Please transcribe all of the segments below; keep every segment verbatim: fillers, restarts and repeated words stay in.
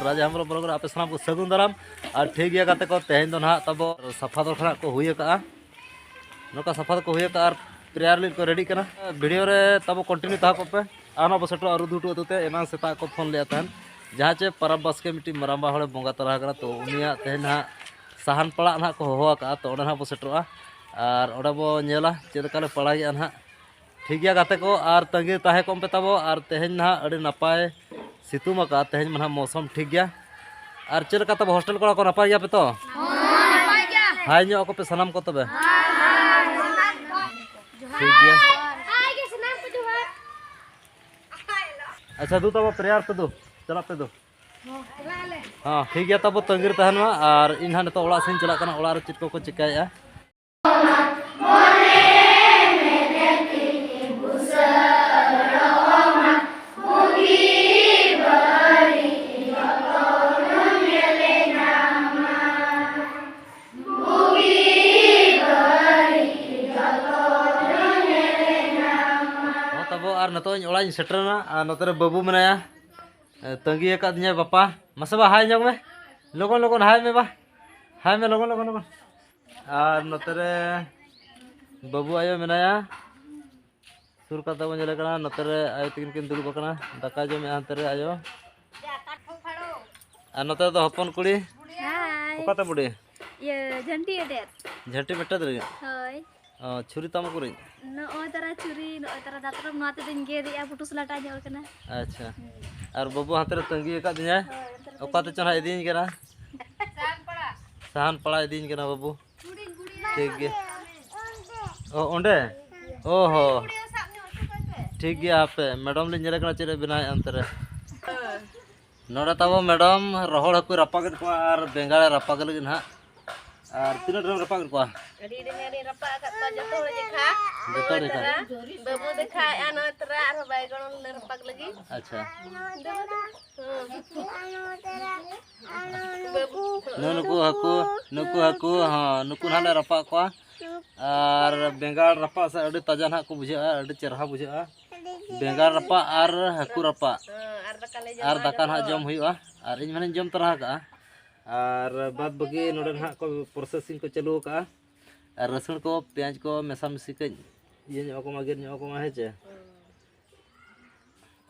ᱨᱟᱡᱟ Hembrom blog ᱨᱮ ᱟᱯᱮ ᱥᱟᱱᱟᱢ ᱠᱚ ᱥᱟᱹᱜᱩᱱ ᱫᱟᱨᱟᱢ᱾ ᱟᱨ ᱴᱷᱤᱠ ᱜᱮᱭᱟ ᱜᱟᱛᱮ ᱠᱚ, ᱛᱮᱦᱮᱧ ᱫᱚ ᱱᱟᱦᱟᱜ ᱛᱟᱵᱚ ᱥᱟᱯᱷᱟ ᱫᱚ ᱱᱟᱦᱟᱜ ᱠᱚ ᱦᱩᱭ ᱟᱠᱟᱜᱼᱟ, ᱱᱚᱝᱠᱟ ᱥᱟᱯᱷᱟ ᱫᱚᱠᱚ ᱦᱩᱭ ᱟᱠᱟᱜᱼᱟ ᱟᱨ ᱯᱨᱮᱭᱟᱨ ᱞᱟᱹᱜᱤᱫ ᱠᱚ ᱨᱮᱰᱤᱜ ᱠᱟᱱᱟ᱾ ᱵᱷᱤᱰᱤᱭᱳ ᱨᱮ ᱛᱟᱵᱚ ᱠᱚᱱᱴᱤᱱᱤᱭᱩ ᱛᱟᱦᱮᱸ ᱠᱚᱜ ᱯᱮ᱾ ᱟᱨ ᱱᱚᱣᱟ ᱵᱚ ᱥᱮᱴᱮᱨᱚᱜᱼᱟ ᱨᱩᱫᱷᱩᱴᱩ ᱟᱹᱛᱩ ᱛᱮ᱾ ᱮᱱᱟᱝ ᱥᱮᱛᱟᱜ ᱠᱚ ᱯᱷᱳᱱ ᱞᱮᱫᱼᱟ ᱛᱟᱦᱮᱱ, ᱡᱟᱦᱟᱸ ᱪᱮ ᱯᱟᱨᱟᱵᱽ ᱵᱟᱥᱠᱮ ᱢᱤᱫᱴᱤᱡ ᱢᱟᱨᱟᱝᱵᱟ ᱦᱚᱲᱮ ᱵᱚᱸᱜᱟ ᱛᱟᱞᱟ ᱟᱠᱟᱱᱟ, ᱛᱚ ᱩᱱᱤᱭᱟᱜ ᱛᱮᱦᱮᱧ ᱱᱟᱦᱟᱜ ᱥᱟᱦᱟᱱ ᱯᱟᱲᱟᱜ ᱱᱟᱦᱟᱜ ᱠᱚ ᱦᱚᱦᱚ ᱟᱠᱟᱫᱼᱟ, ᱛᱚ ᱚᱸᱰᱮ ᱱᱟᱦᱟᱜ ᱵᱚ ᱥᱮᱴᱮᱨᱚᱜᱼᱟ ᱟᱨ ᱚᱸᱰᱮ ᱵᱚ ᱧᱮᱞᱟ ᱪᱮᱫ ᱞᱮᱠᱟ ᱞᱮ ᱯᱟᱲᱟᱜᱮᱜᱼᱟ ᱱᱟᱦᱟᱜ᱾ ᱴᱷᱤᱠ ᱜᱮᱭᱟ ᱜᱟᱛᱮ ᱠᱚ, ᱟᱨ ᱛᱟᱺᱜᱤ ᱛᱟᱦᱮᱸ ᱠᱚᱜ ᱯᱮ ᱛᱟᱵᱚ᱾ ᱟᱨ ᱛᱮᱦᱮᱧ ᱱᱟᱦᱟᱜ ᱟᱹᱰᱤ ᱱᱟᱯᱟᱭ ᱥᱤᱛᱩᱝ ᱟᱠᱟᱫᱼᱟ, ᱛᱮᱦᱮᱧ ᱢᱟ ᱱᱟᱦᱟᱜ ᱢᱳᱥᱚᱢ ᱴᱷᱤᱠ ᱜᱮᱭᱟ᱾ ᱟᱨ ᱪᱮᱫ ᱞᱮᱠᱟ ᱛᱟᱵᱚ ᱦᱳᱥᱴᱮᱞ ᱠᱚᱲᱟ ᱠᱚ, ᱱᱟᱯᱟᱭ ᱜᱮᱭᱟ ᱯᱮ ᱛᱚ? ᱦᱟᱭ ᱧᱚᱜ ᱟᱠᱚ ᱯᱮ ᱥᱟᱱᱟᱢ ᱠᱚ ᱛᱚᱵᱮ᱾ ᱴᱷᱤᱠ ᱜᱮᱭᱟ᱾ ᱟᱪᱪᱷᱟ, ᱫᱩ ᱛᱟᱵᱚ ᱯᱨᱮᱭᱟᱨ ᱯᱮ ᱫᱩ, ᱪᱟᱞᱟᱜ ᱯᱮ ᱫᱩ᱾ ᱦᱚᱸ, ᱴᱷᱤᱠ ᱜᱮᱭᱟ, ᱛᱟᱵᱚ ᱛᱟᱺᱜᱤ ᱨᱮ ᱛᱟᱦᱮᱱ ᱢᱟ᱾ ᱟᱨ ᱤᱧ ᱦᱟᱸᱜ ᱱᱤᱛᱚᱜ ᱚᱲᱟᱜ ᱥᱮᱫ ᱤᱧ ᱪᱟᱞᱟᱜ ᱠᱟᱱᱟ, ᱚᱲᱟᱜ ᱨᱮ ᱪᱮᱫ ᱠᱚᱠᱚ ᱪᱤᱠᱟᱹᱭᱮᱫᱼᱟ᱾ ᱦᱚᱸ, ᱛᱟᱵᱚ ᱟᱨ ᱱᱤᱛᱚᱜ ᱤᱧ ᱚᱲᱟᱜ ᱤᱧ ᱥᱮᱴᱮᱨᱮᱱᱟ᱾ ᱟᱨ ᱱᱚᱛᱮ ᱨᱮ ᱵᱟᱹᱵᱩ ᱢᱮᱱᱟᱭᱟ, ᱮ, ᱛᱟᱺᱜᱤ ᱟᱠᱟᱫᱤᱧᱟᱭ ᱵᱟᱯᱟ᱾ ᱢᱟᱥᱮ ᱵᱟ, ᱦᱟᱭ ᱧᱚᱜ ᱢᱮ, ᱞᱚᱜᱚᱱ ᱞᱚᱜᱚᱱ ᱦᱟᱭ ᱢᱮ ᱵᱟ, ᱦᱟᱭ ᱢᱮ ᱞᱚᱜᱚᱱ ᱞᱚᱜᱚᱱ ᱞᱚᱜᱚᱱ᱾ ᱟᱨ ᱱᱚᱛᱮ ᱨᱮ ᱵᱟᱹᱵᱩ ᱟᱭᱳ ᱢᱮᱱᱟᱭᱟ, ᱥᱩᱨ ᱠᱟᱛᱮ ᱵᱚᱱ ᱧᱮᱞᱮ ᱠᱟᱱᱟ᱾ ᱱᱚᱛᱮ ᱨᱮ ᱟᱭᱳ ᱛᱟᱹᱠᱤᱱ ᱠᱤᱱ ᱫᱩᱲᱩᱵ ᱟᱠᱟᱱᱟ, ᱫᱟᱠᱟ ᱡᱚᱢᱮᱫᱼᱟ ᱦᱟᱱᱛᱮ ᱨᱮ ᱟᱭᱳ᱾ ᱟᱨ ᱱᱚᱛᱮ ᱫᱚ ᱦᱚᱯᱚᱱ ᱠᱩᱲᱤ᱾ ᱦᱟᱭ᱾ ᱚᱠᱟᱛᱮ ᱵᱩᱰᱤ? ᱤᱭᱟᱹ, ᱡᱷᱟᱹᱱᱴᱤ ᱮᱴᱮᱫ᱾ ᱡᱷᱟᱹᱱᱴᱤ ᱮᱴᱮᱫ ᱨᱮᱜᱮ? ᱦᱳᱭ᱾ ᱚ, ᱪᱷᱩᱨᱤ ᱛᱟᱢ ᱩᱠᱩᱨᱤᱡ? ᱱᱚᱜᱼᱚᱭ ᱛᱟᱨᱟ ᱪᱷᱩᱨᱤ, ᱱᱚᱜᱼᱚᱭ ᱛᱟᱨᱟ ᱫᱟᱛᱨᱚᱢ, ᱱᱚᱣᱟ ᱛᱮᱫᱚᱧ ᱜᱮᱫᱮᱜᱼᱟ, ᱯᱩᱴᱩᱥ ᱞᱟᱴᱟ ᱧᱚᱜ ᱠᱟᱱᱟ᱾ ᱟᱪᱪᱷᱟ᱾ ᱦᱩᱸ᱾ ᱟᱨ ᱵᱟᱹᱵᱩ ᱦᱟᱱᱛᱮ ᱨᱮ ᱛᱟᱺᱜᱤ ᱟᱠᱟᱫᱤᱧᱟᱭ᱾ ᱦᱳᱭ, ᱚᱱᱛᱮ ᱨᱮ ᱚᱠᱟ ᱛᱮ ᱛᱟᱺᱜᱤ ᱪᱚ ᱱᱟᱦᱟᱜ ᱟᱠᱟᱫ᱾ ᱤᱫᱤᱧ ᱠᱟᱱᱟ? ᱥᱟᱦᱟᱱ ᱯᱟᱲᱟ᱾ ᱥᱟᱦᱟᱱ ᱯᱟᱲᱟ ᱤᱫᱤᱧ ᱠᱟᱱᱟ ᱵᱟᱹᱵᱩ᱾ ᱴᱷᱤᱠ ᱜᱮᱭᱟ᱾ ᱚ, ᱚᱸᱰᱮ? ᱚ ᱦᱚᱸ᱾ ᱴᱷᱤᱠ ᱜᱮᱭᱟ, ᱦᱟᱯᱮ, ᱢᱮᱰᱟᱢ ᱞᱤᱧ ᱧᱮᱞᱮ ᱠᱟᱱᱟ ᱪᱮᱫ ᱮ ᱵᱮᱱᱟᱣᱮᱫᱼᱟ ᱚᱱᱛᱮ ᱨᱮ᱾ ᱱᱚᱰᱮ ᱛᱟᱵᱚ ᱢᱮᱰᱟᱢ ᱨᱚᱦᱚᱲ ᱦᱟᱹᱠᱩᱭ ᱨᱟᱯᱟᱜᱮᱫ ᱠᱚᱣᱟ ᱟᱨ ᱵᱮᱸᱜᱟᱲᱮ ᱨᱟᱯᱟᱜ ᱞᱟᱹᱜᱤᱫ ᱱᱟᱦᱟᱜ᱾ ᱟᱨ ᱛᱤᱱᱟᱹᱜ ᱰᱷᱮᱨ ᱮᱢ ᱨᱟᱯᱟᱜ ᱠᱮᱫ ᱠᱚᱣᱟ? ᱟᱹᱰᱤ ᱰᱷᱮᱨ ᱤᱧ ᱨᱟᱯᱟᱜ ᱟᱠᱟᱫ ᱠᱚᱣᱟ ᱡᱚᱛᱚ ᱦᱚᱲ ᱜᱮ ᱠᱷᱟ᱾ ᱡᱚᱛᱚ ᱦᱚᱲ ᱜᱮ ᱠᱷᱟ᱾ ᱱᱚᱜᱼᱚᱭ ᱛᱟᱨᱟ ᱵᱟᱹᱵᱩ ᱫᱮᱠᱷᱟᱣᱮᱫᱼᱟ ᱱᱚᱜᱼᱚᱭ ᱛᱟᱨᱟ ᱟᱨᱦᱚᱸ ᱵᱟᱭᱜᱚᱱ ᱞᱮ ᱨᱟᱯᱟᱜ ᱞᱟᱹᱜᱤᱫ᱾ ᱟᱪᱪᱷᱟ᱾ ᱵᱟᱹᱵᱩ᱾ ᱱᱩ-, ᱱᱩᱠᱩ ᱦᱟᱹᱠᱩ, ᱱᱩᱠᱩ ᱦᱟᱹᱠᱩ, ᱦᱚᱸ, ᱱᱩᱠᱩ ᱱᱟᱦᱟᱜ ᱞᱮ ᱨᱟᱯᱟᱜ ᱠᱚᱣᱟ᱾ ᱟᱨ ᱵᱮᱸᱜᱟᱲ ᱨᱟᱯᱟᱜ ᱥᱮ ᱟᱹᱰᱤ ᱛᱟᱡᱟ ᱱᱟᱦᱟᱜ ᱠᱚ ᱵᱩᱡᱷᱟᱹᱜᱼᱟ, ᱟᱹᱰᱤ ᱪᱮᱨᱦᱟ ᱵᱩᱡᱷᱟᱹᱜᱼᱟ᱾ ᱵᱮᱸᱜᱟᱲ ᱨᱟᱯᱟᱜ ᱟᱨ ᱦᱟᱹᱠᱩ ᱨᱟᱯᱟᱜ᱾ ᱦᱮᱸ, ᱟᱨ ᱟᱨ ᱫᱟᱠᱟ ᱱᱟᱦᱟᱜ ᱡᱚᱢ ᱦᱩᱭᱩᱜᱼᱟ᱾ ᱟᱨ ᱤᱧ ᱢᱟᱱᱮᱧ ᱡᱚᱢ ᱛᱚᱨᱟ ᱟᱠᱟᱜᱼᱟ᱾ ᱟᱨ ᱵᱟᱫ ᱵᱟᱹᱠᱤ ᱱᱚᱰᱮ ᱱᱟᱦᱟᱜ ᱠᱚ processing ᱠᱚ ᱪᱟᱹᱞᱩ ᱟᱠᱟᱜᱼᱟ᱾ ᱟᱨ ᱨᱟᱹᱥᱩᱱ ᱠᱚ, ᱯᱮᱸᱭᱟᱡᱽ ᱠᱚ ᱢᱮᱥᱟᱢᱤᱥᱤ ᱠᱟᱹᱡ ᱤᱭᱟᱹ ᱧᱚᱜ ᱟᱠᱚ ᱢᱟ, ᱜᱮᱫ ᱧᱚᱜ ᱟᱠᱚ ᱢᱟ, ᱦᱮᱸ ᱪᱮ?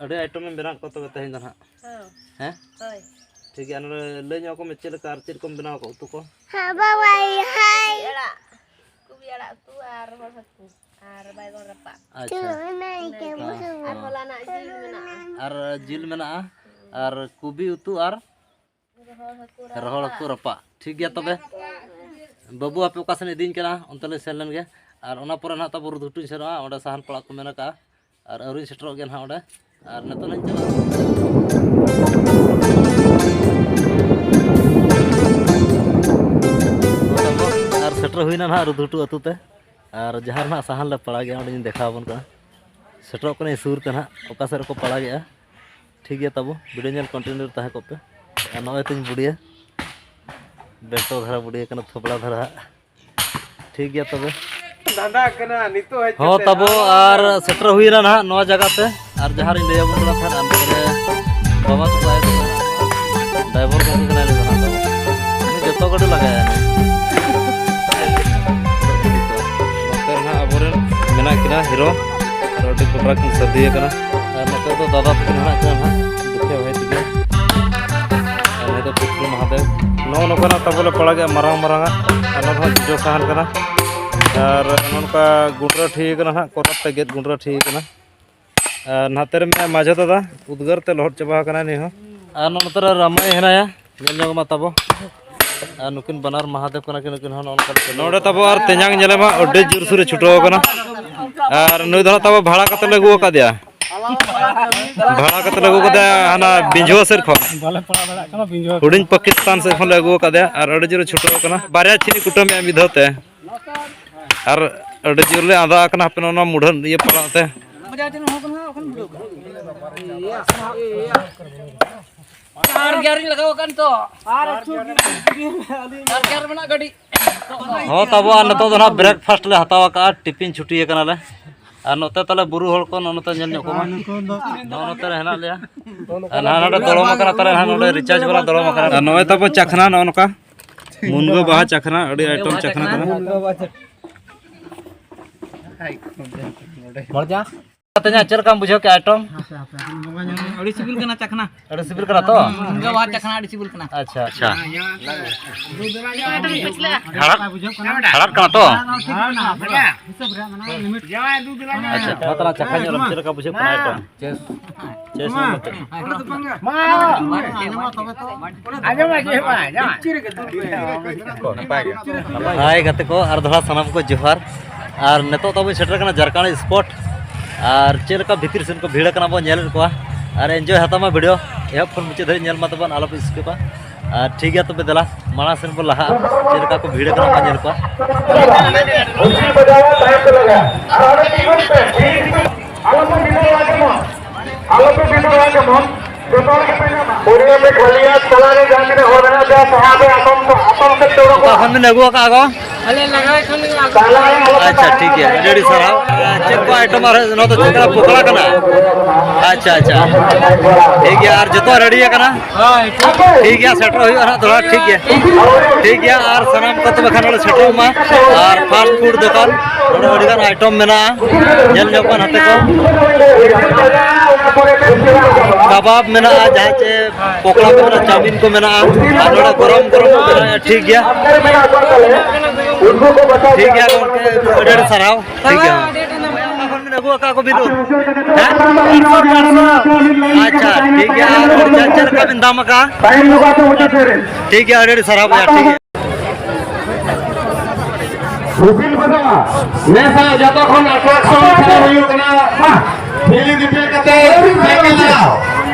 ᱟᱹᱰᱤ item ᱮᱢ ᱵᱮᱱᱟᱣ ᱠᱚ ᱛᱚᱵᱮ ᱛᱮᱦᱮᱧ ᱫᱚ ᱱᱟᱦᱟᱜ᱾ ᱦᱮᱸ? ᱦᱳᱭ᱾ ᱴᱷᱤᱠ ᱜᱮᱭᱟ, ᱱᱚᱰᱮ ᱞᱟᱹᱭ ᱧᱚᱜ ᱟᱠᱚ ᱢᱮ, ᱪᱮᱫ ᱞᱮᱠᱟ ᱟᱨ ᱪᱮᱫ ᱠᱚᱢ ᱵᱮᱱᱟᱣ ᱟᱠᱟᱫ ᱩᱛᱩ ᱠᱚ? ᱦᱮᱸ, ᱵᱟᱵᱟᱭ, ᱦᱟᱭ᱾ ᱠᱚᱵᱤ ᱟᱲᱟᱜ, ᱠᱚᱵᱤ ᱟᱲᱟᱜ ᱩᱛᱩ ᱟᱨ ᱨᱚᱦᱚᱲ ᱦᱟᱹᱠᱩ ᱟᱨ ᱵᱟᱭᱜᱚᱱ ᱨᱟᱯᱟᱜ᱾ ᱟᱪᱪᱷᱟ᱾ ᱟᱨ ᱦᱚᱞᱟᱱᱟᱜ ᱡᱤᱞ ᱢᱮᱱᱟᱜᱼᱟ᱾ ᱟᱨ ᱡᱤᱞ ᱢᱮᱱᱟᱜᱼᱟ, ᱟᱨ ᱠᱚᱵᱤ ᱩᱛᱩ ᱟᱨ ᱨᱚᱦᱚᱲ ᱦᱟᱹᱠᱩ ᱨᱚᱦᱚᱲ ᱦᱟᱹᱠᱩ ᱨᱟᱯᱟᱜ᱾ ᱴᱷᱤᱠ ᱜᱮᱭᱟ ᱛᱚᱵᱮ᱾ ᱵᱟᱹᱵᱩ ᱦᱟᱯᱮ ᱚᱠᱟ ᱥᱮᱱ ᱤᱫᱤᱧ ᱠᱟᱱᱟ, ᱚᱱᱛᱮ ᱞᱮ ᱥᱮᱱ ᱞᱮᱱ ᱜᱮ᱾ ᱟᱨ ᱚᱱᱟ ᱯᱚᱨᱮ ᱱᱟᱦᱟᱜ ᱛᱟᱵᱚ ᱨᱩᱫᱷᱩᱴᱩᱧ ᱥᱮᱱᱚᱜᱼᱟ, ᱚᱸᱰᱮ ᱥᱟᱦᱟᱱ ᱯᱟᱲᱟᱜ ᱠᱚ ᱢᱮᱱ ᱟᱠᱟᱜᱼᱟ᱾ ᱟᱨ ᱟᱹᱣᱨᱤᱧ ᱥᱮᱴᱮᱨᱚᱜ ᱜᱮᱭᱟ ᱱᱟᱦᱟᱜ ᱚᱸᱰᱮ᱾ ᱟᱨ ᱱᱤᱛᱚᱜ ᱞᱤᱧ ᱪᱟᱞᱟᱜᱼᱟ᱾ ᱟᱨ ᱥᱮᱴᱮᱨ ᱦᱩᱭᱱᱟ ᱱᱟᱦᱟᱜ ᱨᱩᱫᱷᱩᱴᱩ ᱟᱹᱛᱩ ᱛᱮ᱾ ᱟᱨ ᱡᱟᱦᱟᱸ ᱨᱮ ᱱᱟᱦᱟᱜ ᱥᱟᱦᱟᱱ ᱞᱮ ᱯᱟᱲᱟᱜᱮᱜᱼᱟ, ᱚᱸᱰᱮᱧ ᱫᱮᱠᱷᱟᱣ ᱟᱵᱚᱱ ᱠᱟᱱᱟ᱾ ᱥᱮᱴᱮᱨᱚᱜ ᱠᱟᱹᱱᱟᱹᱧ ᱥᱩᱨ ᱛᱮ ᱱᱟᱦᱟᱜ, ᱚᱠᱟ ᱥᱮᱫ ᱨᱮᱠᱚ ᱯᱟᱲᱟᱜᱮᱜᱼᱟ᱾ ᱴᱷᱤᱠ ᱜᱮᱭᱟ ᱛᱟᱵᱚ, video ᱧᱮᱞ continue ᱨᱮ ᱛᱟᱦᱮᱸ ᱠᱚᱜ ᱯᱮ᱾ ᱟᱨ ᱱᱚᱜᱼᱚᱭ ᱛᱤᱧ ᱵᱩᱰᱤᱭᱟᱹ, ᱵᱮᱞᱴᱚ ᱫᱷᱟᱨᱟ ᱵᱩᱰᱤᱭᱟᱹ ᱠᱟᱱᱟ, ᱛᱷᱚᱯᱲᱟ ᱫᱷᱟᱨᱟ ᱦᱟᱸᱜ᱾ ᱴᱷᱤᱠ ᱜᱮᱭᱟ ᱛᱚᱵᱮ᱾ ᱫᱟᱸᱫᱟ ᱠᱟᱱᱟ ᱱᱤᱛᱚᱜ ᱦᱚᱸ ᱪᱮᱫ ᱛᱟᱵᱚ, ᱟᱨ ᱥᱮᱴᱮᱨ ᱦᱩᱭᱱᱟ ᱱᱟᱦᱟᱜ ᱱᱚᱣᱟ ᱡᱟᱭᱜᱟ ᱛᱮ᱾ ᱟᱨ ᱡᱟᱦᱟᱸ ᱨᱤᱧ ᱞᱟᱹᱭ ᱟᱵᱚᱱ ᱠᱟᱱᱟ ᱛᱟᱦᱮᱸᱫ, ᱟᱨ ᱱᱚᱛᱮ ᱨᱮ ᱵᱟᱵᱟ ᱛᱟᱠᱚ ᱟᱭᱳ ᱛᱟᱠᱚ ᱦᱮᱱᱟᱜ ᱠᱚᱣᱟ᱾ ᱰᱨᱟᱭᱵᱷᱟᱨ ᱜᱚᱢᱠᱮ ᱠᱟᱱᱟᱭ ᱱᱩᱭ ᱫᱚ ᱱᱟᱦᱟᱜ ᱛᱟᱵᱚ᱾ ᱩᱱᱤ ᱡᱚᱛᱚ ᱜᱟᱹᱰᱤ ᱞᱟᱜᱟᱭᱟ ᱱᱩᱭ᱾ ᱱᱚᱛᱮ ᱨᱮ ᱱᱟᱦᱟᱜ ᱟᱵᱚᱨᱮᱱ ᱢᱮᱱᱟᱜ ᱠᱤᱱᱟ ᱦᱤᱨᱳ, ᱟᱨ ᱟᱹᱰᱤ ᱠᱚᱰᱨᱟ ᱠᱤᱱ ᱥᱟᱹᱨᱫᱤ ᱟᱠᱟᱱᱟ᱾ ᱟᱨ ᱱᱚᱛᱮ ᱫᱚ ᱫᱟᱫᱟ ᱛᱟᱹᱠᱤᱱ ᱦᱮᱱᱟᱜ ᱠᱤᱱᱟ ᱱᱟᱦᱟᱜ, ᱫᱩᱠᱷᱤᱭᱟ ᱵᱷᱟᱭ ᱛᱟᱹᱠᱤᱱ᱾ ᱟᱨ ᱱᱤᱭᱟᱹ ᱫᱚ ᱯᱩᱛᱷᱤ ᱢᱟᱦᱟᱫᱮᱵ᱾ ᱱᱚᱜᱼᱚ ᱱᱚᱝᱠᱟᱱᱟᱜ ᱛᱟᱵᱚᱞᱮ ᱯᱟᱲᱟᱜᱮᱜᱼᱟ ᱢᱟᱨᱟᱝ ᱢᱟᱨᱟᱝ ᱟᱜ᱾ ᱟᱨ ᱱᱚᱣᱟ ᱫᱚ ᱦᱟᱸᱜ ᱡᱚᱡᱚ ᱥᱟᱦᱟᱱ ᱠᱟᱱᱟ᱾ ᱟᱨ ᱱᱚᱜᱼᱚ ᱱᱚᱝᱠᱟ ᱜᱩᱸᱰᱨᱟᱹ ᱴᱷᱤᱠ ᱠᱟᱱᱟ ᱱᱟᱦᱟᱜ, ᱠᱚᱨᱟᱛ ᱛᱮ ᱜᱮᱫ ᱜᱩᱸᱰᱨᱟᱹ ᱴᱷᱤᱠ ᱠᱟᱱᱟ᱾ ᱟᱨ ᱱᱟᱛᱮ ᱨᱮ ᱢᱮᱱᱟᱭᱟ ᱢᱟᱹᱡᱷᱤ ᱫᱟᱫᱟ, ᱩᱫᱽᱜᱟᱹᱨ ᱛᱮ ᱞᱚᱦᱚᱫ ᱪᱟᱵᱟ ᱟᱠᱟᱱᱟᱭ ᱱᱩᱭ ᱦᱚᱸ᱾ ᱟᱨ ᱱᱚᱛᱮ ᱨᱮ ᱨᱟᱢᱟᱭ ᱦᱮᱱᱟᱭᱟ, ᱧᱮᱞ ᱧᱚᱜ ᱢᱟ ᱛᱟᱵᱚ᱾ ᱟᱨ ᱱᱩᱠᱤᱱ ᱵᱟᱱᱟᱨ ᱢᱟᱦᱟᱫᱮᱵ ᱠᱟᱱᱟ ᱠᱤᱱ, ᱱᱩᱠᱤᱱ ᱦᱚᱸ ᱱᱚᱜᱼᱚ ᱱᱚᱝᱠᱟ ᱛᱮ᱾ ᱱᱚᱰᱮ ᱛᱟᱵᱚ ᱟᱨ ᱛᱮᱧᱟᱝ ᱧᱮᱞᱮ ᱢᱟ ᱟᱹᱰᱤ ᱡᱳᱨᱥᱳᱨᱮ ᱪᱷᱩᱴᱟᱹᱣ ᱟᱠᱟᱱᱟ᱾ ᱟᱨ ᱱᱩᱭ ᱫᱚ ᱦᱟᱸᱜ ᱛᱟᱵᱚ ᱵᱷᱟᱲᱟ ᱠᱟᱛᱮ ᱞᱮ ᱟᱹᱜᱩ ᱟᱠᱟᱫᱮᱭᱟ᱾ ᱵᱷᱟᱲᱟ ᱠᱟᱛᱮ ᱞᱮ ᱟᱹᱜᱩ ᱠᱟᱫᱮᱭᱟ ᱦᱟᱱᱟ ᱵᱤᱸᱡᱷᱩᱣᱟᱹ ᱥᱮᱫ ᱠᱷᱚᱱ᱾ ᱵᱟᱞᱮ ᱯᱟᱲᱟᱣ ᱫᱟᱲᱮᱭᱟᱜ ᱠᱟᱱᱟ, ᱵᱤᱸᱡᱷᱩᱣᱟᱹ ᱦᱩᱰᱤᱧ ᱯᱟᱹᱠᱤᱥᱛᱟᱱ ᱥᱮᱫ ᱠᱷᱚᱱ ᱞᱮ ᱟᱹᱜᱩ ᱟᱠᱟᱫᱮᱭᱟ ᱟᱨ ᱟᱹᱰᱤ ᱡᱳᱨᱮ ᱪᱷᱩᱴᱟᱹᱣ ᱟᱠᱟᱱᱟ᱾ ᱵᱟᱨᱭᱟ ᱪᱷᱤᱞᱤ ᱠᱩᱴᱟᱹᱢᱮᱜᱼᱟ ᱢᱤᱫ ᱫᱷᱟᱣ ᱛᱮ᱾ ᱟᱨ ᱟᱹᱰᱤ ᱡᱳᱨ ᱞᱮ ᱟᱸᱫᱟ ᱟᱠᱟᱱᱟ ᱦᱟᱯᱮ ᱱᱚᱜᱼᱚ ᱱᱚᱣᱟ ᱢᱩᱰᱷᱟᱹᱱ ᱤᱭᱟᱹ ᱯᱟᱲᱟᱜ ᱛᱮ᱾ ᱟᱨ ᱜᱮᱭᱟᱨᱤᱧ ᱞᱟᱜᱟᱣ ᱟᱠᱟᱱ ᱛᱚ᱾ ᱟᱨ ᱜᱮᱭᱟᱨ ᱢᱮᱱᱟᱜ ᱜᱟᱹᱰᱤ᱾ ᱦᱚᱸ ᱛᱟᱵᱚ, ᱟᱨ ᱱᱤᱛᱚᱜ ᱫᱚ ᱱᱟᱦᱟᱜ breakfast ᱞᱮ ᱦᱟᱛᱟᱣ ᱟᱠᱟᱫᱼᱟ, ᱴᱤᱯᱷᱤᱱ ᱪᱷᱩᱴᱤ ᱟᱠᱟᱱᱟᱞᱮ᱾ ᱟᱨ ᱱᱚᱛᱮ ᱛᱟᱞᱮ ᱵᱩᱨᱩ ᱦᱚᱲ ᱠᱚ ᱱᱚᱜᱼᱚ ᱱᱚᱛᱮ ᱧᱮᱞ ᱧᱚᱜ ᱠᱚᱢᱟ᱾ ᱱᱚᱜᱼᱚ ᱱᱚᱛᱮ ᱨᱮ ᱦᱮᱱᱟᱜ ᱞᱮᱭᱟ᱾ ᱟᱨ ᱱᱟᱦᱟᱜ ᱱᱚᱰᱮ ᱫᱚᱲᱚᱢ ᱟᱠᱟᱱᱟ ᱛᱟᱞᱮ, ᱱᱟᱦᱟᱜ ᱱᱚᱰᱮ ᱨᱤᱪᱟᱨᱡᱽ ᱵᱟᱞᱟ ᱫᱚᱲᱚᱢ ᱟᱠᱟᱱᱟ᱾ ᱟᱨ ᱱᱚᱜᱼᱚᱭ ᱛᱟᱵᱚ ᱪᱟᱠᱷᱱᱟ, ᱱᱚᱜᱼᱚ ᱱᱚᱝᱠᱟ ᱢᱩᱱᱜᱟᱹ ᱵᱟᱦᱟ ᱪᱟᱠᱷᱱᱟ, ᱟᱹᱰᱤ ᱟᱭᱴᱚᱢ ᱪᱟᱠᱷᱱᱟ ᱠᱟᱱᱟ᱾ ᱢᱚᱡᱟ᱾ ᱛᱮᱦᱮᱧᱟᱜ ᱪᱮᱫ ᱞᱮᱠᱟᱢ ᱵᱩᱡᱷᱟᱹᱣ ᱠᱮᱜᱼᱟ ᱟᱭᱴᱚᱢ? ᱟᱹᱰᱤ ᱥᱤᱵᱤᱞ ᱠᱟᱱᱟ ᱪᱟᱠᱷᱱᱟ᱾ ᱟᱹᱰᱤ ᱥᱤᱵᱤᱞ ᱠᱟᱱᱟ ᱛᱚ? ᱢᱩᱱᱜᱟᱹ ᱵᱟᱦᱟ ᱪᱟᱠᱷᱱᱟ ᱟᱹᱰᱤ ᱥᱤᱵᱤᱞ ᱠᱟᱱᱟ᱾ ᱟᱪᱪᱷᱟ, ᱟᱪᱪᱷᱟ᱾ ᱦᱟᱲᱦᱟᱫ, ᱦᱟᱲᱦᱟᱫ ᱠᱟᱱᱟ ᱛᱚ? ᱟᱪᱪᱷᱟ, ᱛᱷᱚᱲᱟ ᱛᱟᱞᱟᱝ ᱪᱟᱠᱷᱟ ᱧᱚᱜ ᱞᱮᱢ, ᱪᱮᱫ ᱞᱮᱠᱟ ᱵᱩᱡᱷᱟᱹᱜ ᱠᱟᱱᱟ ᱟᱭᱴᱚᱢ? ᱪᱮᱥ, ᱪᱮᱥ ᱧᱚᱜ ᱠᱟᱛᱮ᱾ ᱦᱟᱭ ᱜᱟᱛᱮ ᱠᱚ, ᱟᱨ ᱫᱚᱦᱲᱟ ᱥᱟᱱᱟᱢ ᱠᱚ ᱡᱚᱦᱟᱨ᱾ ᱟᱨ ᱱᱤᱛᱚᱜ ᱫᱚ ᱵᱚᱱ ᱥᱮᱴᱮᱨ ᱠᱟᱱᱟ ᱡᱟᱨᱠᱟᱱ ᱥᱯᱚᱴ᱾ ᱟᱨ ᱪᱮᱫ ᱞᱮᱠᱟ ᱵᱷᱤᱛᱤᱨ ᱥᱮᱱ ᱠᱚ ᱵᱷᱤᱲ ᱠᱟᱱᱟ ᱵᱚᱱ ᱧᱮᱞᱮᱫ ᱠᱚᱣᱟ᱾ ᱟᱨ ᱮᱱᱡᱚᱭ ᱦᱟᱛᱟᱣ ᱢᱟ ᱵᱷᱤᱰᱤᱭᱳ ᱮᱦᱚᱵ ᱠᱷᱚᱱ ᱢᱩᱪᱟᱹᱫ ᱫᱷᱟᱹᱵᱤᱡ ᱧᱮᱞ ᱢᱟ ᱛᱟᱵᱚᱱ, ᱟᱞᱚᱯᱮ ᱥᱠᱤᱯᱟ᱾ ᱟᱨ ᱴᱷᱤᱠ ᱜᱮᱭᱟ, ᱛᱚᱵᱮ ᱫᱮᱞᱟ ᱢᱟᱲᱟᱝ ᱥᱮᱱ ᱵᱚᱱ ᱞᱟᱦᱟᱜᱼᱟ, ᱪᱮᱫ ᱞᱮᱠᱟ ᱠᱚ ᱵᱷᱤᱲ ᱠᱟᱱᱟ ᱵᱚᱱ ᱧᱮᱞ ᱠᱚᱣᱟ᱾ ᱟᱞᱚᱯᱮ ᱵᱤᱞᱚᱢᱟ ᱡᱮᱢᱚᱱ, ᱟᱞᱚᱯᱮ ᱵᱤᱞᱚᱢᱟ ᱡᱮᱢᱚᱱ, ᱡᱚᱛᱚ ᱦᱚᱲ ᱜᱮᱯᱮ ᱧᱟᱢᱟ᱾ ᱯᱩᱨᱟᱹ ᱯᱮ ᱠᱷᱟᱹᱞᱤᱭᱟ, ᱛᱟᱞᱟ ᱨᱮ ᱡᱟᱦᱟᱸ ᱛᱤᱱᱟᱹᱜ ᱦᱚᱲ ᱢᱮᱱᱟᱜ ᱯᱮᱭᱟ, ᱥᱟᱦᱟ ᱯᱮ, ᱟᱛᱚᱢ ᱠᱚ, ᱟᱛᱚᱢ ᱥᱮᱫ ᱯᱮ ᱩᱰᱩᱠᱚᱜᱼᱟ᱾ ᱚᱠᱟ ᱠᱷᱚᱱ ᱵᱤᱱ ᱟᱹᱜᱩ ᱟᱠᱟᱫᱼᱟ ᱜᱚ? ᱟᱪᱪᱷᱟ, ᱴᱷᱤᱠ ᱜᱮᱭᱟ, ᱟᱹᱰᱤ ᱟᱹᱰᱤ ᱥᱟᱨᱦᱟᱣ᱾ ᱪᱮᱫ ᱠᱚ ᱟᱭᱴᱚᱢ ᱟᱨ ᱱᱚᱣᱟ ᱫᱚ ᱪᱮᱫ ᱞᱮᱠᱟ ᱯᱚᱠᱚᱲᱟ ᱠᱟᱱᱟ? ᱟᱪᱪᱷᱟ, ᱟᱪᱪᱷᱟ, ᱴᱷᱤᱠ ᱜᱮᱭᱟ, ᱟᱨ ᱡᱚᱛᱚ ᱨᱮᱰᱤ ᱟᱠᱟᱱᱟ? ᱴᱷᱤᱠ ᱜᱮᱭᱟ, ᱥᱮᱴᱮᱨ ᱦᱩᱭᱩᱜᱼᱟ ᱱᱟᱦᱟᱜ ᱫᱚᱦᱲᱟ, ᱴᱷᱤᱠ ᱜᱮᱭᱟ᱾ ᱴᱷᱤᱠ ᱜᱮᱭᱟ, ᱟᱨ ᱥᱟᱱᱟᱢ ᱠᱚ ᱛᱚᱵᱮ ᱠᱷᱟᱱ ᱱᱚᱰᱮ ᱥᱮᱴᱮᱨᱚᱜ ᱢᱟ᱾ ᱟᱨ ᱯᱷᱟᱥᱴ ᱯᱷᱩᱰ ᱫᱚᱠᱟᱱ ᱱᱚᱰᱮ ᱟᱹᱰᱤ ᱜᱟᱱ ᱟᱭᱴᱚᱢ ᱢᱮᱱᱟᱜᱼᱟ, ᱧᱮᱞ ᱧᱚᱜ ᱢᱟ ᱱᱚᱛᱮ ᱠᱚ᱾ ᱠᱟᱵᱟᱵ ᱢᱮᱱᱟᱜᱼᱟ, ᱡᱟᱦᱟᱸ ᱪᱮ ᱯᱚᱠᱲᱟ ᱠᱚ ᱢᱮᱱᱟᱜᱼᱟ, ᱪᱟᱣᱢᱤᱱ ᱠᱚ ᱢᱮᱱᱟᱜᱼᱟ, ᱟᱨ ᱱᱚᱰᱮ ᱜᱚᱨᱚᱢ ᱜᱚᱨᱚᱢ ᱠᱚ ᱢᱮᱱᱟᱜᱼᱟ, ᱴᱷᱤᱠ ᱜᱮᱭᱟ᱾ ᱴᱷᱤᱠ ᱜᱮᱭᱟ ᱜᱚᱢᱠᱮ, ᱟᱹᱰᱤ ᱟᱹᱰᱤ ᱥᱟᱨᱦᱟᱣ᱾ ᱴᱷᱤᱠ ᱜᱮᱭᱟ᱾ ᱚᱠᱟ ᱠᱷᱚᱱ ᱵᱤᱱ ᱟᱹᱜᱩ ᱟᱠᱟᱫ ᱠᱚ ᱵᱤᱨᱩ? ᱦᱮᱸ? ᱟᱪᱪᱷᱟ, ᱴᱷᱤᱠ ᱜᱮᱭᱟ, ᱟᱨ ᱪᱮᱫ ᱞᱮᱠᱟ ᱵᱤᱱ ᱫᱟᱢ ᱟᱠᱟᱫᱼᱟ? ᱴᱷᱤᱠ ᱜᱮᱭᱟ, ᱟᱹᱰᱤ ᱟᱹᱰᱤ ᱥᱟᱨᱦᱟᱣ ᱵᱚᱭᱦᱟ, ᱴᱷᱤᱠ ᱜᱮᱭᱟ᱾ ᱥᱩᱥᱤᱞ ᱵᱮᱥᱨᱟ, ᱱᱮᱥᱟᱜ ᱡᱚᱛᱚ ᱠᱷᱚᱱ ᱟᱴᱨᱟᱠᱥᱚᱱ ᱠᱷᱮᱞ ᱦᱩᱭᱩᱜ ᱠᱟᱱᱟ, ᱴᱷᱤᱞᱤ ᱫᱤᱯᱤᱞ ᱠᱟᱛᱮ ᱥᱟᱭᱠᱮᱞ ᱪᱟᱞᱟᱣ᱾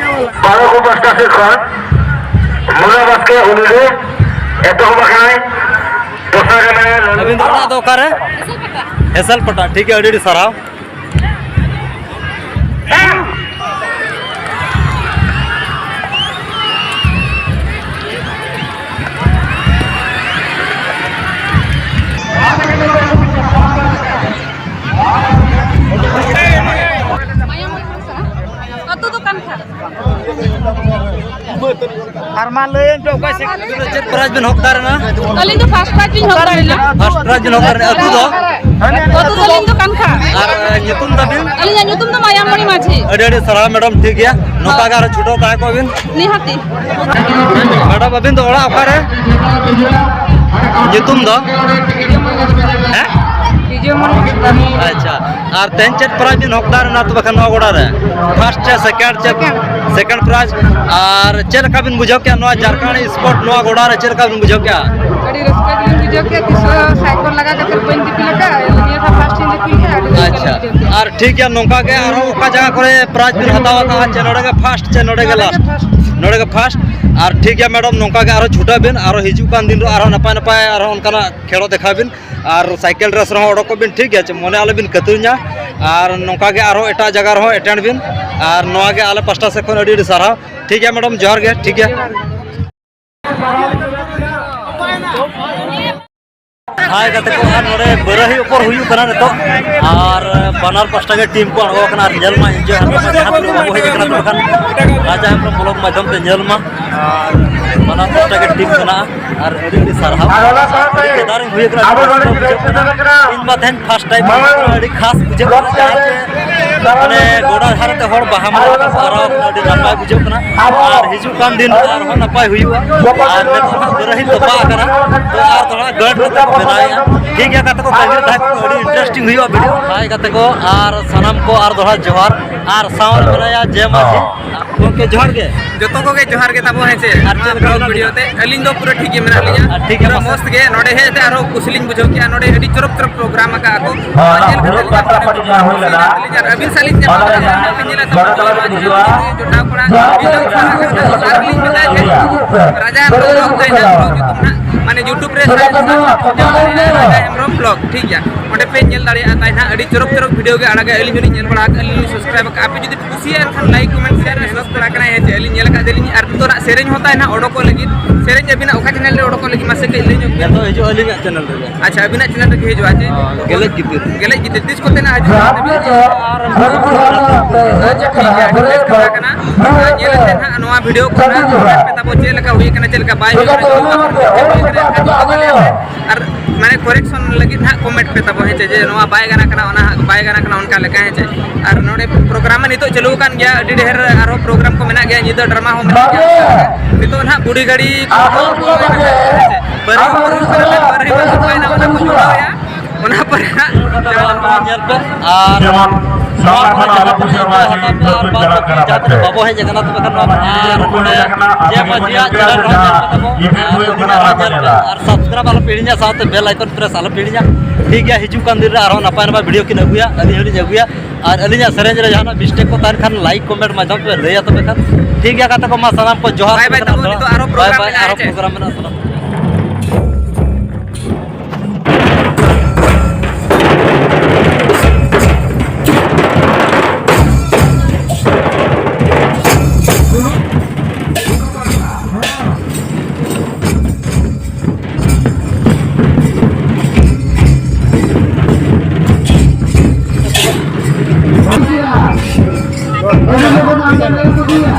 ᱯᱟᱨᱚ ᱠᱚ ᱯᱟᱥᱴᱟ ᱥᱮᱫ ᱠᱷᱚᱱ ᱢᱩᱱᱟ ᱵᱟᱥᱠᱮ ᱩᱱᱤ ᱫᱚ ᱮᱛᱚᱦᱚᱵ ᱟᱠᱟᱱᱟᱭ᱾ ᱫᱚᱥᱟᱨ ᱨᱮ ᱢᱮᱱᱟᱭᱟ ᱞᱟᱞᱩ᱾ ᱟᱹᱵᱤᱱ ᱫᱚ ᱚᱲᱟᱜ ᱫᱚ ᱚᱠᱟᱨᱮ? ᱦᱮᱸᱥᱮᱞ ᱯᱟᱴᱟ, ᱴᱷᱤᱠ ᱜᱮᱭᱟ, ᱟᱹᱰᱤ ᱟᱹᱰᱤ ᱥᱟᱨᱦᱟᱣ᱾ ᱟᱨ ᱢᱟ ᱞᱟᱹᱭ ᱟᱹᱧ ᱯᱮ, ᱚᱠᱚᱭ ᱥᱮ ᱪᱮᱫ ᱯᱨᱟᱭᱤᱡᱽ ᱵᱤᱱ ᱦᱚᱠᱫᱟᱨ ᱮᱱᱟ? ᱟᱹᱞᱤᱧ ᱫᱚ ᱯᱷᱟᱥᱴ ᱯᱨᱟᱭᱤᱡᱽ ᱞᱤᱧ ᱦᱚᱠᱫᱟᱨ ᱮᱱᱟ᱾ ᱯᱷᱟᱥᱴ ᱯᱨᱟᱭᱤᱡᱽ ᱵᱤᱱ ᱦᱚᱠᱫᱟᱨ ᱮᱱᱟ᱾ ᱟᱹᱛᱩ ᱫᱚ? ᱟᱹᱛᱩ ᱫᱚ ᱟᱹᱞᱤᱧ ᱫᱚ ᱠᱟᱱᱠᱷᱟ᱾ ᱟᱨ ᱧᱩᱛᱩᱢ ᱛᱟᱵᱤᱱ? ᱟᱹᱞᱤᱧᱟᱜ ᱧᱩᱛᱩᱢ ᱫᱚ ᱢᱟᱭᱟᱢ ᱢᱚᱬᱤ ᱢᱟᱹᱡᱷᱤ᱾ ᱟᱹᱰᱤ ᱟᱹᱰᱤ ᱥᱟᱨᱦᱟᱣ ᱢᱮᱰᱟᱢ, ᱴᱷᱤᱠ ᱜᱮᱭᱟ, ᱱᱚᱝᱠᱟ ᱜᱮ ᱟᱨᱚ ᱪᱷᱩᱴᱟᱹᱣ ᱛᱟᱦᱮᱸ ᱠᱚᱜ ᱵᱤᱱ᱾ ᱱᱤᱦᱟᱹᱛᱤ᱾ ᱢᱮᱰᱟᱢ, ᱟᱹᱵᱤᱱ ᱫᱚ ᱚᱲᱟᱜ ᱚᱠᱟᱨᱮ? ᱧᱩᱛᱩᱢ ᱫᱚ? ᱦᱮᱸ? ᱟᱪᱪᱷᱟ, ᱟᱨ ᱛᱮᱦᱮᱧ ᱪᱮᱫ ᱯᱨᱟᱭᱤᱡᱽ ᱵᱤᱱ ᱦᱚᱠᱫᱟᱨ ᱮᱱᱟ ᱛᱚᱵᱮ ᱠᱷᱟᱱ ᱱᱚᱣᱟ ᱜᱚᱰᱟ ᱨᱮ? ᱯᱷᱟᱥᱴ ᱪᱮ ᱥᱮᱠᱮᱱᱰ ᱪᱮ? ᱥᱮᱠᱮᱱᱰ᱾ Second prize. ᱟᱨ ᱪᱮᱫ ᱞᱮᱠᱟ ᱵᱤᱱ ᱵᱩᱡᱷᱟᱹᱣ ᱠᱮᱜᱼᱟ ᱱᱚᱣᱟ ᱡᱷᱟᱲᱠᱷᱚᱸᱰ ᱥᱯᱳᱨᱴ ᱱᱚᱣᱟ ᱜᱚᱰᱟ ᱨᱮ, ᱪᱮᱫ ᱞᱮᱠᱟ ᱵᱤᱱ ᱵᱩᱡᱷᱟᱹᱣ ᱠᱮᱜᱼᱟ? ᱟᱹᱰᱤ ᱨᱟᱹᱥᱠᱟᱹ ᱜᱮᱞᱤᱧ ᱵᱩᱡᱷᱟᱹᱣ ᱠᱮᱜᱼᱟ, ᱛᱤᱥ ᱦᱚᱸ ᱥᱟᱭᱠᱮᱞ ᱞᱟᱜᱟ ᱠᱟᱛᱮ ᱵᱟᱹᱧ ᱫᱤᱯᱤᱞ ᱟᱠᱟᱫᱼᱟ, ᱱᱤᱭᱟᱹ ᱫᱷᱟᱣ ᱯᱷᱟᱥᱴ ᱤᱧ ᱫᱤᱯᱤᱞ ᱠᱮᱜᱼᱟ, ᱟᱹᱰᱤ ᱨᱟᱹᱥᱠᱟᱹ ᱟᱪᱪᱷᱟ, ᱞᱤᱧ ᱵᱩᱡᱷᱟᱹᱣ ᱠᱮᱜᱼᱟ᱾ ᱟᱨ ᱴᱷᱤᱠ ᱜᱮᱭᱟ, ᱱᱚᱝᱠᱟ ᱜᱮ ᱟᱨᱦᱚᱸ ᱚᱠᱟ ᱡᱟᱭᱜᱟ ᱠᱚᱨᱮ ᱯᱨᱟᱭᱤᱡᱽ ᱵᱤᱱ ᱦᱟᱛᱟᱣ ᱟᱠᱟᱫᱼᱟ, ᱪᱮ ᱱᱚᱰᱮ ᱜᱮ ᱯᱷᱟᱥᱴ ᱪᱮ ᱱᱚᱰᱮ ᱜᱮ ᱱᱚᱰᱮ ᱜᱮ ᱞᱟᱥᱴ? ᱯᱷᱟᱥᱴ᱾ ᱱᱚᱰᱮ ᱜᱮ ᱯᱷᱟᱥᱴ᱾ ᱟᱨ ᱴᱷᱤᱠ ᱜᱮᱭᱟ ᱢᱮᱰᱟᱢ, ᱱᱚᱝᱠᱟ ᱜᱮ ᱟᱨᱦᱚᱸ ᱪᱷᱩᱴᱟᱹᱣ ᱵᱤᱱ, ᱟᱨᱦᱚᱸ ᱦᱤᱡᱩᱜ ᱠᱟᱱ ᱫᱤᱱ ᱨᱮ ᱟᱨᱦᱚᱸ ᱱᱟᱯᱟᱭ ᱱᱟᱯᱟᱭ ᱟᱨᱦᱚᱸ ᱚᱱᱠᱟᱱᱟᱜ ᱠᱷᱮᱞᱳ ᱫᱮᱠᱷᱟᱣ ᱵᱤᱱ, ᱟᱨ ᱥᱟᱭᱠᱮᱞ ᱨᱮᱥ ᱨᱮᱦᱚᱸ ᱚᱰᱚᱠᱚᱜ ᱵᱤᱱ, ᱴᱷᱤᱠ ᱜᱮᱭᱟ, ᱢᱚᱱᱮ ᱟᱞᱚᱵᱤᱱ ᱠᱟᱹᱛᱩᱧᱟ᱾ ᱟᱨ ᱱᱚᱝᱠᱟ ᱜᱮ ᱟᱨᱦᱚᱸ ᱮᱴᱟᱜ ᱡᱟᱭᱜᱟ ᱨᱮᱦᱚᱸ ᱮᱴᱮᱱᱰ ᱵᱤᱱ᱾ ᱟᱨ ᱱᱚᱣᱟ ᱜᱮ ᱟᱞᱮ ᱯᱟᱥᱴᱟ ᱥᱮᱫ ᱠᱷᱚᱱ ᱟᱹᱰᱤ ᱟᱹᱰᱤ ᱥᱟᱨᱦᱟᱣ᱾ ᱴᱷᱤᱠ ᱜᱮᱭᱟ ᱢᱮᱰᱟᱢ, ᱡᱚᱦᱟᱨ ᱜᱮ, ᱴᱷᱤᱠ ᱜᱮᱭᱟ᱾ ᱦᱟᱭ ᱜᱟᱛᱮ ᱠᱚ, ᱟᱨ ᱱᱚᱰᱮ ᱵᱟᱹᱨᱟᱹᱦᱤ ᱚᱯᱚᱨ ᱦᱩᱭᱩᱜ ᱠᱟᱱᱟ ᱱᱤᱛᱚᱜ, ᱟᱨ ᱵᱟᱱᱟᱨ ᱯᱟᱥᱴᱟ ᱜᱮ ᱴᱤᱢ ᱠᱚ ᱟᱬᱜᱚ ᱟᱠᱟᱱᱟ, ᱟᱨ ᱧᱮᱞ ᱢᱟ ᱮᱱᱡᱚᱭ ᱦᱟᱱᱛᱮ ᱡᱟᱦᱟᱸ ᱛᱤᱱᱟᱹᱜ ᱵᱟᱵᱚ ᱦᱮᱡ ᱟᱠᱟᱱᱟ, ᱛᱚᱵᱮ ᱠᱷᱟᱱ ᱨᱟᱡᱟ ᱦᱮᱢᱵᱨᱚᱢ ᱵᱞᱚᱜ ᱢᱟᱫᱽᱫᱷᱚᱢ ᱛᱮ ᱧᱮᱞ ᱢᱟ, ᱟᱨ ᱵᱟᱱᱟᱨ ᱯᱟᱥᱴᱟ ᱜᱮ ᱴᱤᱢ ᱢᱮᱱᱟᱜᱼᱟ᱾ ᱟᱨ ᱟᱹᱰᱤ ᱟᱹᱰᱤ ᱥᱟᱨᱦᱟᱣ᱾ ᱟᱹᱰᱤ ᱠᱮᱫᱟᱨᱤᱧ ᱦᱩᱭ ᱟᱠᱟᱱᱟ, ᱟᱹᱰᱤ ᱨᱟᱹᱥᱠᱟᱹ ᱵᱩᱡᱷᱟᱹᱜ ᱠᱟᱱᱟ᱾ ᱤᱧ ᱢᱟ ᱛᱮᱦᱮᱧ ᱯᱷᱟᱥᱴ ᱴᱟᱭᱤᱢ ᱦᱩᱭᱩᱜ ᱠᱟᱱᱟ, ᱟᱹᱰᱤ ᱠᱷᱟᱥ ᱵᱩᱡᱷᱟᱹᱜ ᱠᱟᱱᱟ, ᱡᱟᱦᱟᱸ ᱡᱮ ᱢᱟᱱᱮ ᱜᱚᱰᱟ ᱫᱷᱟᱨᱮ ᱛᱮ ᱦᱚᱲ ᱵᱟᱦᱟ ᱢᱟᱞᱟ ᱠᱚ ᱥᱟᱨᱟᱣ ᱠᱟᱱᱟ, ᱟᱹᱰᱤ ᱱᱟᱯᱟᱭ ᱵᱩᱡᱷᱟᱹᱜ ᱠᱟᱱᱟ᱾ ᱟᱨ ᱦᱤᱡᱩᱜ ᱠᱟᱱ ᱫᱤᱱ ᱨᱮ ᱟᱨᱦᱚᱸ ᱱᱟᱯᱟᱭ ᱦᱩᱭᱩᱜᱼᱟ᱾ ᱟᱨ ᱱᱤᱛᱚᱜ ᱦᱟᱸᱜ ᱵᱟᱹᱨᱟᱹᱦᱤ ᱛᱚᱯᱟ ᱟᱠᱟᱱᱟ, ᱛᱚ ᱟᱨ ᱛᱷᱚᱲᱟ ᱜᱟᱹᱴ ᱠᱟᱛᱮ ᱠᱚ ᱵᱮᱱᱟᱣᱮᱫᱼᱟ᱾ ᱴᱷᱤᱠ ᱜᱮᱭᱟ ᱜᱟᱛᱮ ᱠᱚ, ᱛᱟᱺᱜᱤ ᱨᱮ ᱛᱟᱦᱮᱸ ᱠᱚ, ᱟᱹᱰᱤ ᱤᱱᱴᱟᱨᱮᱥᱴᱤᱝ ᱦᱩᱭᱩᱜᱼᱟ ᱵᱷᱤᱰᱤᱭᱳ᱾ ᱦᱟᱭ ᱜᱟᱛᱮ ᱠᱚ, ᱟᱨ ᱥᱟᱱᱟᱢ ᱠᱚ ᱟᱨ ᱫᱚᱦᱲᱟ ᱡᱚᱦᱟᱨ᱾ ᱟᱨ ᱥᱟᱶ ᱨᱮ ᱢᱮᱱᱟᱭᱟ ᱡᱮ ᱢᱟᱹᱡᱷᱤ᱾ ᱜᱚᱢᱠᱮ ᱡᱚᱦᱟᱨ ᱜᱮ᱾ ᱡᱚᱛᱚ ᱠᱚᱜᱮ ᱡᱚᱦᱟᱨ ᱜᱮ ᱛᱟᱵᱚ, ᱦᱮᱸ ᱪᱮ? ᱟᱨ ᱪᱮᱫ ᱞᱮᱠᱟ ᱱᱚᱣᱟ ᱢᱮᱱᱟᱜ ᱵᱷᱤᱰᱤᱭᱳ ᱵᱤᱱᱟ? ᱛᱮ ᱟᱹᱞᱤᱧ ᱫᱚ ᱯᱩᱨᱟᱹ ᱴᱷᱤᱠ ᱜᱮ ᱢᱮᱱᱟᱜ ᱞᱤᱧᱟ᱾ ᱟᱨ ᱴᱷᱤᱠ ᱜᱮᱭᱟ, ᱯᱩᱨᱟᱹ ᱢᱟᱥᱮ᱾ ᱢᱚᱸᱡᱽ ᱜᱮ᱾ ᱱᱚᱰᱮ ᱦᱮᱡ ᱛᱮ ᱟᱨᱦᱚᱸ ᱠᱩᱥᱤ ᱞᱤᱧ ᱵᱩᱡᱷᱟᱹᱣ ᱠᱮᱜᱼᱟ᱾ ᱱᱚᱰᱮ ᱟᱹᱰᱤ ᱪᱚᱨᱚᱠ ᱪᱚᱨᱚᱠ ᱯᱨᱳᱜᱨᱟᱢ ᱟᱠᱟᱫᱼᱟ ᱠᱚ᱾ ᱦᱮᱸ, ᱚᱱᱟ ᱧᱮᱞ ᱠᱟᱛᱮ ᱯᱩᱨᱟᱹ ᱟᱹᱞᱤᱧᱟᱜ ᱯᱟᱛᱟ ᱯᱟᱹᱴᱤ ᱡᱟᱦᱟᱸ ᱦᱩᱭ ᱞᱮᱱᱟ, ᱟᱨ ᱟᱹᱵᱤᱱ ᱥᱟᱶ ᱞᱤᱧ ᱧᱟᱯᱟᱢ ᱚᱱᱟ ᱠᱟᱛᱮ ᱨᱮᱱᱟᱜ ᱟᱹᱰᱤ ᱡᱚᱛᱚ ᱡᱚᱛᱚ ᱠᱚ ᱡᱚᱛᱚ ᱦᱤᱡᱩᱜᱼᱟ᱾ ᱟᱨ ᱞᱤᱧ ᱢᱮᱛᱟ ᱡᱮ ᱨᱟᱡᱟ ᱦᱮᱢᱵᱨᱚᱢ ᱵᱞᱚᱜ ᱫᱚ ᱤᱱᱟᱹ ᱵᱞᱚᱜ ᱧᱩᱛᱩᱢ ᱨᱮᱱᱟᱜ ᱢᱟᱱᱮ YouTube ᱨᱮ search ᱨᱮ ᱨᱟᱡᱟ ᱦᱮᱢᱵᱨᱚᱢ vlog, ᱴᱷᱤᱠ ᱜᱮᱭᱟ, ᱚᱸᱰᱮ ᱯᱮ ᱧᱮᱞ ᱫᱟᱲᱮᱭᱟᱜᱼᱟ᱾ ᱛᱟᱭ ᱱᱟᱦᱟᱜ ᱟᱹᱰᱤ ᱪᱚᱨᱚᱠ ᱪᱚᱨᱚᱠ video ᱜᱮ ᱟᱲᱟᱜᱟ, ᱟᱹᱞᱤᱧ ᱦᱚᱸᱞᱤᱧ ᱧᱮᱞ ᱵᱟᱲᱟ ᱟᱠᱟᱫᱼᱟ, ᱟᱹᱞᱤᱧ ᱞᱤᱧ subscribe ᱟᱠᱟᱫᱼᱟ᱾ ᱟᱯᱮ ᱡᱩᱫᱤ ᱯᱮ ᱠᱩᱥᱤᱭᱟᱜᱼᱟ ᱮᱱᱠᱷᱟᱱ like, comment, share ᱨᱮ ᱥᱚᱫᱚᱨ ᱠᱟᱱᱟᱭ ᱦᱮᱸ ᱪᱮ, ᱟᱹᱞᱤᱧ ᱧᱮᱞ ᱟᱠᱟᱫ ᱫᱮᱞᱤᱧ᱾ ᱟᱨ ᱱᱤᱛᱚᱜ ᱱᱟᱜ ᱥᱮᱨᱮᱧ ᱦᱚᱸ ᱛᱟᱭ ᱱᱟᱜ ᱚᱰᱚᱠᱚᱜ ᱞᱟᱹᱜᱤᱫ, ᱥᱮᱨᱮᱧ ᱟᱹᱵᱤᱱᱟᱜ ᱚᱠᱟ channel ᱨᱮ ᱚᱰᱚᱠᱚᱜ ᱞᱟᱹᱜᱤᱫ ᱢᱟᱥᱮ ᱠᱟᱹᱡ ᱞᱟᱹᱭ ᱧᱚᱜ ᱵᱤᱱ᱾ ᱱᱤᱛᱚᱜ ᱦᱤᱡᱩᱜ ᱟᱹᱞᱤᱧᱟᱜ channel ᱨᱮᱜᱮ᱾ ᱟᱪᱪᱷᱟ, ᱟᱹᱵᱤᱱᱟᱜ channel ᱨᱮᱜᱮ ᱦᱤᱡᱩᱜᱼᱟ ᱪᱮ? ᱦᱳᱭ, ᱜᱮᱞᱮᱡ ᱜᱤᱛᱤᱞ᱾ ᱜᱮᱞᱮᱡ ᱜᱤᱛᱤᱞ᱾ ᱛᱤᱥ ᱠᱚᱛᱮ ᱱᱟᱜ ᱦᱤᱡᱩᱜ ᱠᱟᱱᱟ ᱛᱟᱹᱵᱤᱱ? ᱟᱪᱪᱷᱟ, ᱴᱷᱤᱠ ᱜᱮᱭᱟ, ᱟᱹᱰᱤ ᱵᱮᱥ ᱠᱟᱛᱷᱟ ᱠᱟᱱᱟ᱾ ᱟᱨ ᱧᱮᱞ ᱟᱛᱮ ᱱᱟᱜ ᱱᱚᱣᱟ video ᱠᱚ ᱱᱟᱜ comment ᱯᱮ ᱛᱟᱵᱚ, ᱪᱮᱫ ᱞᱮᱠᱟ ᱦᱩᱭ ᱠᱟᱱᱟ, ᱪᱮᱫ ᱞᱮᱠᱟ ᱵᱟᱭ ᱦᱩᱭ ᱠᱟᱱᱟ, ᱪᱮᱫ ᱞᱮᱠᱟ ᱵᱟᱭ ᱦᱩᱭ ᱠᱟᱱᱟ᱾ ᱟᱨ ᱢᱟᱱᱮ correction ᱞᱟᱹᱜᱤᱫ ᱱᱟᱦᱟᱜ comment ᱯᱮ ᱛᱟᱵᱚ, ᱦᱮᱸ ᱪᱮ, ᱡᱮ ᱱᱚᱣᱟ ᱵᱟᱭ ᱜᱟᱱ ᱠᱟᱱᱟ, ᱚᱱᱟ ᱦᱟᱸᱜ ᱵᱟᱭ ᱜᱟᱱ ᱠᱟᱱᱟ, ᱚᱱᱠᱟ ᱞᱮᱠᱟ, ᱦᱮᱸ ᱪᱮ᱾ ᱟᱨ ᱱᱚᱰᱮ program ᱢᱟ ᱱᱤᱛᱚᱜ ᱪᱟᱹᱞᱩ ᱟᱠᱟᱱ ᱜᱮᱭᱟ, ᱟᱹᱰᱤ ᱰᱷᱮᱨ ᱟᱨᱦᱚᱸ program ᱠᱚ ᱢᱮᱱᱟᱜ ᱜᱮᱭᱟ, ᱧᱤᱫᱟᱹ drama ᱦᱚᱸ ᱢᱮᱱᱟᱜ ᱜᱮᱭᱟ᱾ ᱱᱤᱛᱚᱜ ᱱᱟᱦᱟᱜ ᱵᱩᱰᱷᱤ ᱜᱟᱹᱲᱤ ᱠᱚ, ᱦᱮᱸ ᱪᱮ, ᱵᱟᱹᱨᱦᱤ ᱠᱚ ᱦᱩᱭᱩᱜ ᱠᱟᱱᱟ, ᱵᱟᱹᱨᱦᱤ ᱠᱚ ᱥᱟᱯᱷᱟᱭᱮᱱᱟ, ᱚᱱᱟ ᱠᱚ ᱡᱚᱲᱟᱣᱮᱜᱼᱟ, ᱚᱱᱟ ᱯᱚᱨᱮ ᱦᱟᱸᱜ ᱧᱮᱞ ᱯᱮ᱾ ᱟᱨ ᱡᱮᱢᱚᱱ ᱱᱚᱣᱟ ᱥᱟᱢᱟᱝ ᱠᱚᱨᱮ ᱠᱷᱚᱱ ᱡᱟᱦᱟᱸ ᱟᱞᱚ ᱛᱤᱱᱟᱹᱜ ᱵᱩᱡᱷᱟᱹᱣ ᱢᱟ ᱡᱮ ᱟᱨ ᱵᱟᱫ ᱵᱟᱹᱠᱤ ᱡᱟᱦᱟᱸ ᱛᱤᱱᱟᱹᱜ ᱵᱟᱵᱚ ᱦᱮᱡ ᱟᱠᱟᱱᱟ, ᱛᱚᱵᱮ ᱠᱷᱟᱱ ᱱᱚᱣᱟ ᱟᱨ ᱱᱚᱰᱮ ᱡᱮ ᱢᱟᱹᱡᱷᱤᱭᱟᱜ channel ᱨᱮᱦᱚᱸ ᱧᱮᱞ ᱯᱮ ᱛᱟᱵᱚ, ᱟᱨ ᱩᱱᱤᱭᱟᱜ ᱨᱮᱦᱚᱸ ᱧᱮᱞ ᱯᱮ᱾ ᱟᱨ subscribe ᱟᱞᱚ ᱯᱮ ᱦᱤᱲᱤᱧᱟ, ᱥᱟᱶᱛᱮ bell icon press ᱟᱞᱚ ᱯᱮ ᱦᱤᱲᱤᱧᱟ᱾ ᱴᱷᱤᱠ ᱜᱮᱭᱟ, ᱦᱤᱡᱩᱜ ᱠᱟᱱ ᱫᱤᱱ ᱨᱮ ᱟᱨᱦᱚᱸ ᱱᱟᱯᱟᱭ ᱱᱟᱯᱟᱭ video ᱠᱤᱱ ᱟᱹᱜᱩᱭᱟ, ᱟᱹᱞᱤᱧ ᱦᱚᱸᱞᱤᱧ ᱟᱹᱜᱩᱭᱟ᱾ ᱟᱨ ᱟᱹᱞᱤᱧᱟᱜ ᱥᱮᱨᱮᱧ ᱨᱮ ᱡᱟᱦᱟᱱᱟᱜ mistake ᱠᱚ ᱛᱟᱦᱮᱱ ᱠᱷᱟᱱ like, comment ᱢᱟᱫᱽᱫᱷᱚᱢ ᱛᱮ ᱞᱟᱹᱭᱟ ᱛᱚᱵᱮ ᱠᱷᱟᱱ᱾ ᱴᱷᱤᱠ ᱜᱮᱭᱟ, ᱜᱟᱛᱮ ᱠᱚ, ᱢᱟ ᱥᱟᱱᱟᱢ ᱠᱚ ᱡᱚᱦᱟᱨ᱾ Bye bye ᱛᱟᱵᱚ, ᱱᱤᱛᱚᱜ ᱟᱨᱦᱚᱸ program ᱵᱟᱭ ᱵᱟᱭ, ᱢᱮᱱᱟᱜᱼᱟ, ᱟᱨᱦᱚᱸ ᱦᱮᱸ ᱪᱮ? Program ᱢᱮᱱᱟᱜᱼᱟ, ᱥᱟᱱᱟᱢ᱾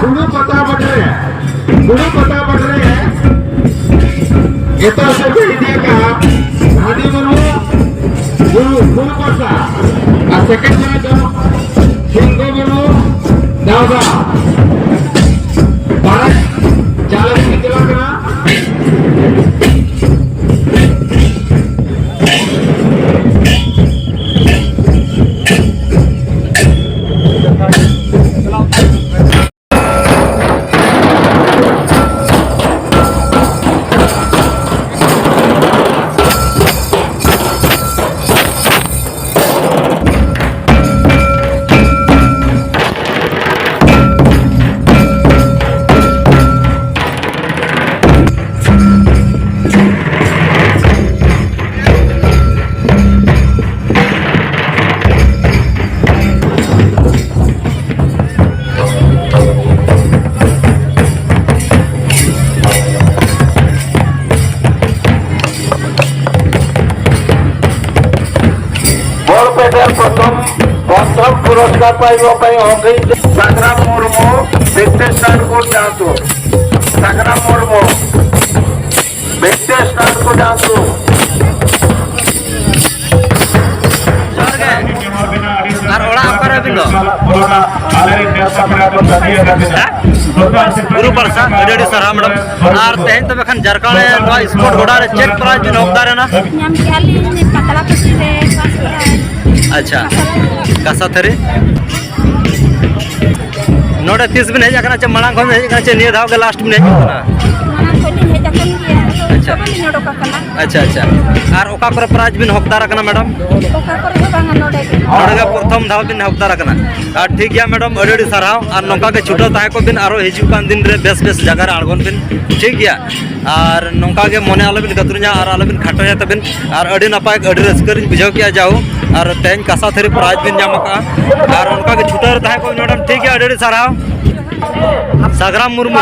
ᱜᱩᱨᱩ ᱯᱟᱛᱟ ᱵᱟᱴᱨᱮ, ᱜᱩᱨᱩ ᱯᱟᱛᱟ ᱵᱟᱴᱨᱮ, ᱮᱴᱟᱜ ᱥᱮᱫ ᱠᱚ ᱤᱫᱤ ᱟᱠᱟᱫᱼᱟ᱾ ᱦᱟᱺᱰᱤ ᱢᱩᱨᱢᱩ, ᱜᱩᱨᱩ, ᱜᱩᱨᱩ ᱯᱟᱛᱟ, ᱟᱨ second prize ᱫᱚ ᱥᱤᱝᱜᱚ ᱢᱩᱨᱢᱩ, ᱫᱟᱣᱫᱟ, ᱵᱟᱨᱟᱡᱽ ᱪᱟᱞᱟᱣ ᱠᱟᱱᱟ᱾ ᱱᱟᱯᱟᱭ ᱵᱟᱯᱟᱭ ᱦᱚᱸ ᱜᱟᱹᱭ ᱥᱟᱜᱽᱨᱟᱢ ᱢᱩᱨᱢᱩ, ᱵᱮᱠᱛᱮᱥ ᱱᱟᱨᱠᱳ ᱡᱟᱝᱥᱩ᱾ ᱥᱟᱜᱽᱨᱟᱢ ᱢᱩᱨᱢᱩ, ᱵᱮᱠᱛᱮᱥ ᱱᱟᱨᱠᱳ ᱡᱟᱝᱥᱩ᱾ ᱟᱨ ᱚᱲᱟᱜ ᱚᱠᱟᱨᱮ ᱟᱹᱵᱤᱱ ᱫᱚ? ᱦᱮᱸ? ᱵᱩᱨᱩ ᱯᱟᱲᱥᱟ, ᱟᱹᱰᱤ ᱟᱹᱰᱤ ᱥᱟᱨᱦᱟᱣ ᱢᱮᱰᱟᱢ᱾ ᱟᱨ ᱛᱮᱦᱮᱧ ᱛᱚᱵᱮ ᱠᱷᱟᱱ ᱡᱷᱟᱲᱠᱷᱚᱸᱰ ᱨᱮ ᱱᱚᱣᱟ ᱥᱯᱳᱨᱴ ᱜᱚᱰᱟ ᱨᱮ ᱪᱮᱫ ᱯᱨᱟᱭᱤᱡᱽ ᱵᱤᱱ ᱦᱚᱠᱫᱟᱨ ᱮᱱᱟ? ᱧᱟᱢ ᱠᱮᱜᱼᱟ ᱞᱤᱧ ᱯᱟᱛᱲᱟ ᱯᱟᱹᱴᱤ ᱨᱮ ᱯᱷᱟᱥᱴ ᱯᱨᱟᱭᱤᱡᱽ᱾ ᱟᱪᱪᱷᱟ, ᱠᱟᱸᱥᱟ ᱛᱷᱟᱹᱨᱤ᱾ ᱱᱚᱰᱮ ᱛᱤᱥ ᱵᱤᱱ ᱦᱮᱡ ᱟᱠᱟᱱᱟ, ᱪᱮ ᱢᱟᱲᱟᱝ ᱠᱷᱚᱱ ᱵᱤᱱ ᱦᱮᱡ ᱟᱠᱟᱱᱟ, ᱪᱮ ᱱᱤᱭᱟᱹ ᱫᱷᱟᱣ ᱜᱮ ᱞᱟᱥᱴ ᱵᱤᱱ ᱦᱮᱡ ᱟᱠᱟᱱᱟ? ᱢᱟᱲᱟᱝ ᱠᱷᱚᱱ ᱞᱤᱧ ᱦᱮᱡ ᱟᱠᱟᱱ ᱜᱮᱭᱟ, ᱟᱫᱚ ᱟᱪᱪᱷᱟ᱾ ᱱᱤᱛᱚᱜ ᱜᱮᱞᱤᱧ ᱚᱰᱚᱠ ᱟᱠᱟᱱᱟ᱾ ᱟᱪᱪᱷᱟ, ᱟᱪᱪᱷᱟ᱾ ᱟᱨ ᱚᱠᱟ ᱠᱚᱨᱮ ᱯᱨᱟᱭᱤᱡᱽ ᱵᱤᱱ ᱦᱚᱠᱫᱟᱨ ᱟᱠᱟᱱᱟ ᱢᱮᱰᱟᱢ? ᱚᱠᱟ ᱠᱚᱨᱮ ᱦᱚᱸ ᱵᱟᱝᱟ, ᱱᱚᱰᱮ ᱜᱮ᱾ ᱱᱚᱰᱮ ᱜᱮ ᱯᱨᱚᱛᱷᱚᱢ ᱫᱷᱟᱣ ᱵᱤᱱ ᱦᱚᱠᱫᱟᱨ ᱟᱠᱟᱱᱟ᱾ ᱟᱨ ᱴᱷᱤᱠ ᱜᱮᱭᱟ ᱢᱮᱰᱟᱢ, ᱟᱹᱰᱤ ᱟᱹᱰᱤ ᱥᱟᱨᱦᱟᱣ᱾ ᱟᱨ ᱱᱚᱝᱠᱟ ᱜᱮ ᱪᱷᱩᱴᱟᱹᱣ ᱛᱟᱦᱮᱸ ᱠᱚᱜ ᱵᱤᱱ, ᱟᱨᱚ ᱦᱤᱡᱩᱜ ᱠᱟᱱ ᱫᱤᱱ ᱨᱮ ᱵᱮᱥ ᱵᱮᱥ ᱡᱟᱭᱜᱟ ᱨᱮ ᱟᱬᱜᱚᱱ ᱵᱤᱱ, ᱴᱷᱤᱠ ᱜᱮᱭᱟ? ᱟᱨ ᱱᱚᱝᱠᱟ ᱜᱮ ᱢᱚᱱᱮ ᱟᱞᱚᱵᱤᱱ ᱠᱟᱹᱛᱨᱩᱧᱟ ᱟᱨ ᱟᱞᱚᱵᱤᱱ ᱠᱷᱟᱴᱚᱭᱟ ᱛᱟᱵᱤᱱ᱾ ᱟᱨ ᱟᱹᱰᱤ ᱱᱟᱯᱟᱭ, ᱟᱹᱰᱤ ᱨᱟᱹᱥᱠᱟᱹ ᱞᱤᱧ ᱵᱩᱡᱷᱟᱹᱣ ᱠᱮᱜᱼᱟ ᱡᱟᱣ᱾ ᱟᱨ ᱛᱮᱦᱮᱧ ᱠᱟᱸᱥᱟ ᱛᱷᱟᱹᱨᱤ ᱯᱨᱟᱭᱤᱡᱽ ᱵᱤᱱ ᱧᱟᱢ ᱟᱠᱟᱜᱼᱟ᱾ ᱟᱨ ᱚᱱᱠᱟ ᱜᱮ ᱪᱷᱩᱴᱟᱹᱣ ᱨᱮ ᱛᱟᱦᱮᱸ ᱠᱚᱜ ᱵᱤᱱ ᱢᱮᱰᱟᱢ, ᱴᱷᱤᱠ ᱜᱮᱭᱟ? ᱟᱹᱰᱤ ᱟᱹᱰᱤ ᱥᱟᱨᱦᱟᱣ᱾ ᱥᱟᱜᱽᱨᱟᱢ ᱢᱩᱨᱢᱩ,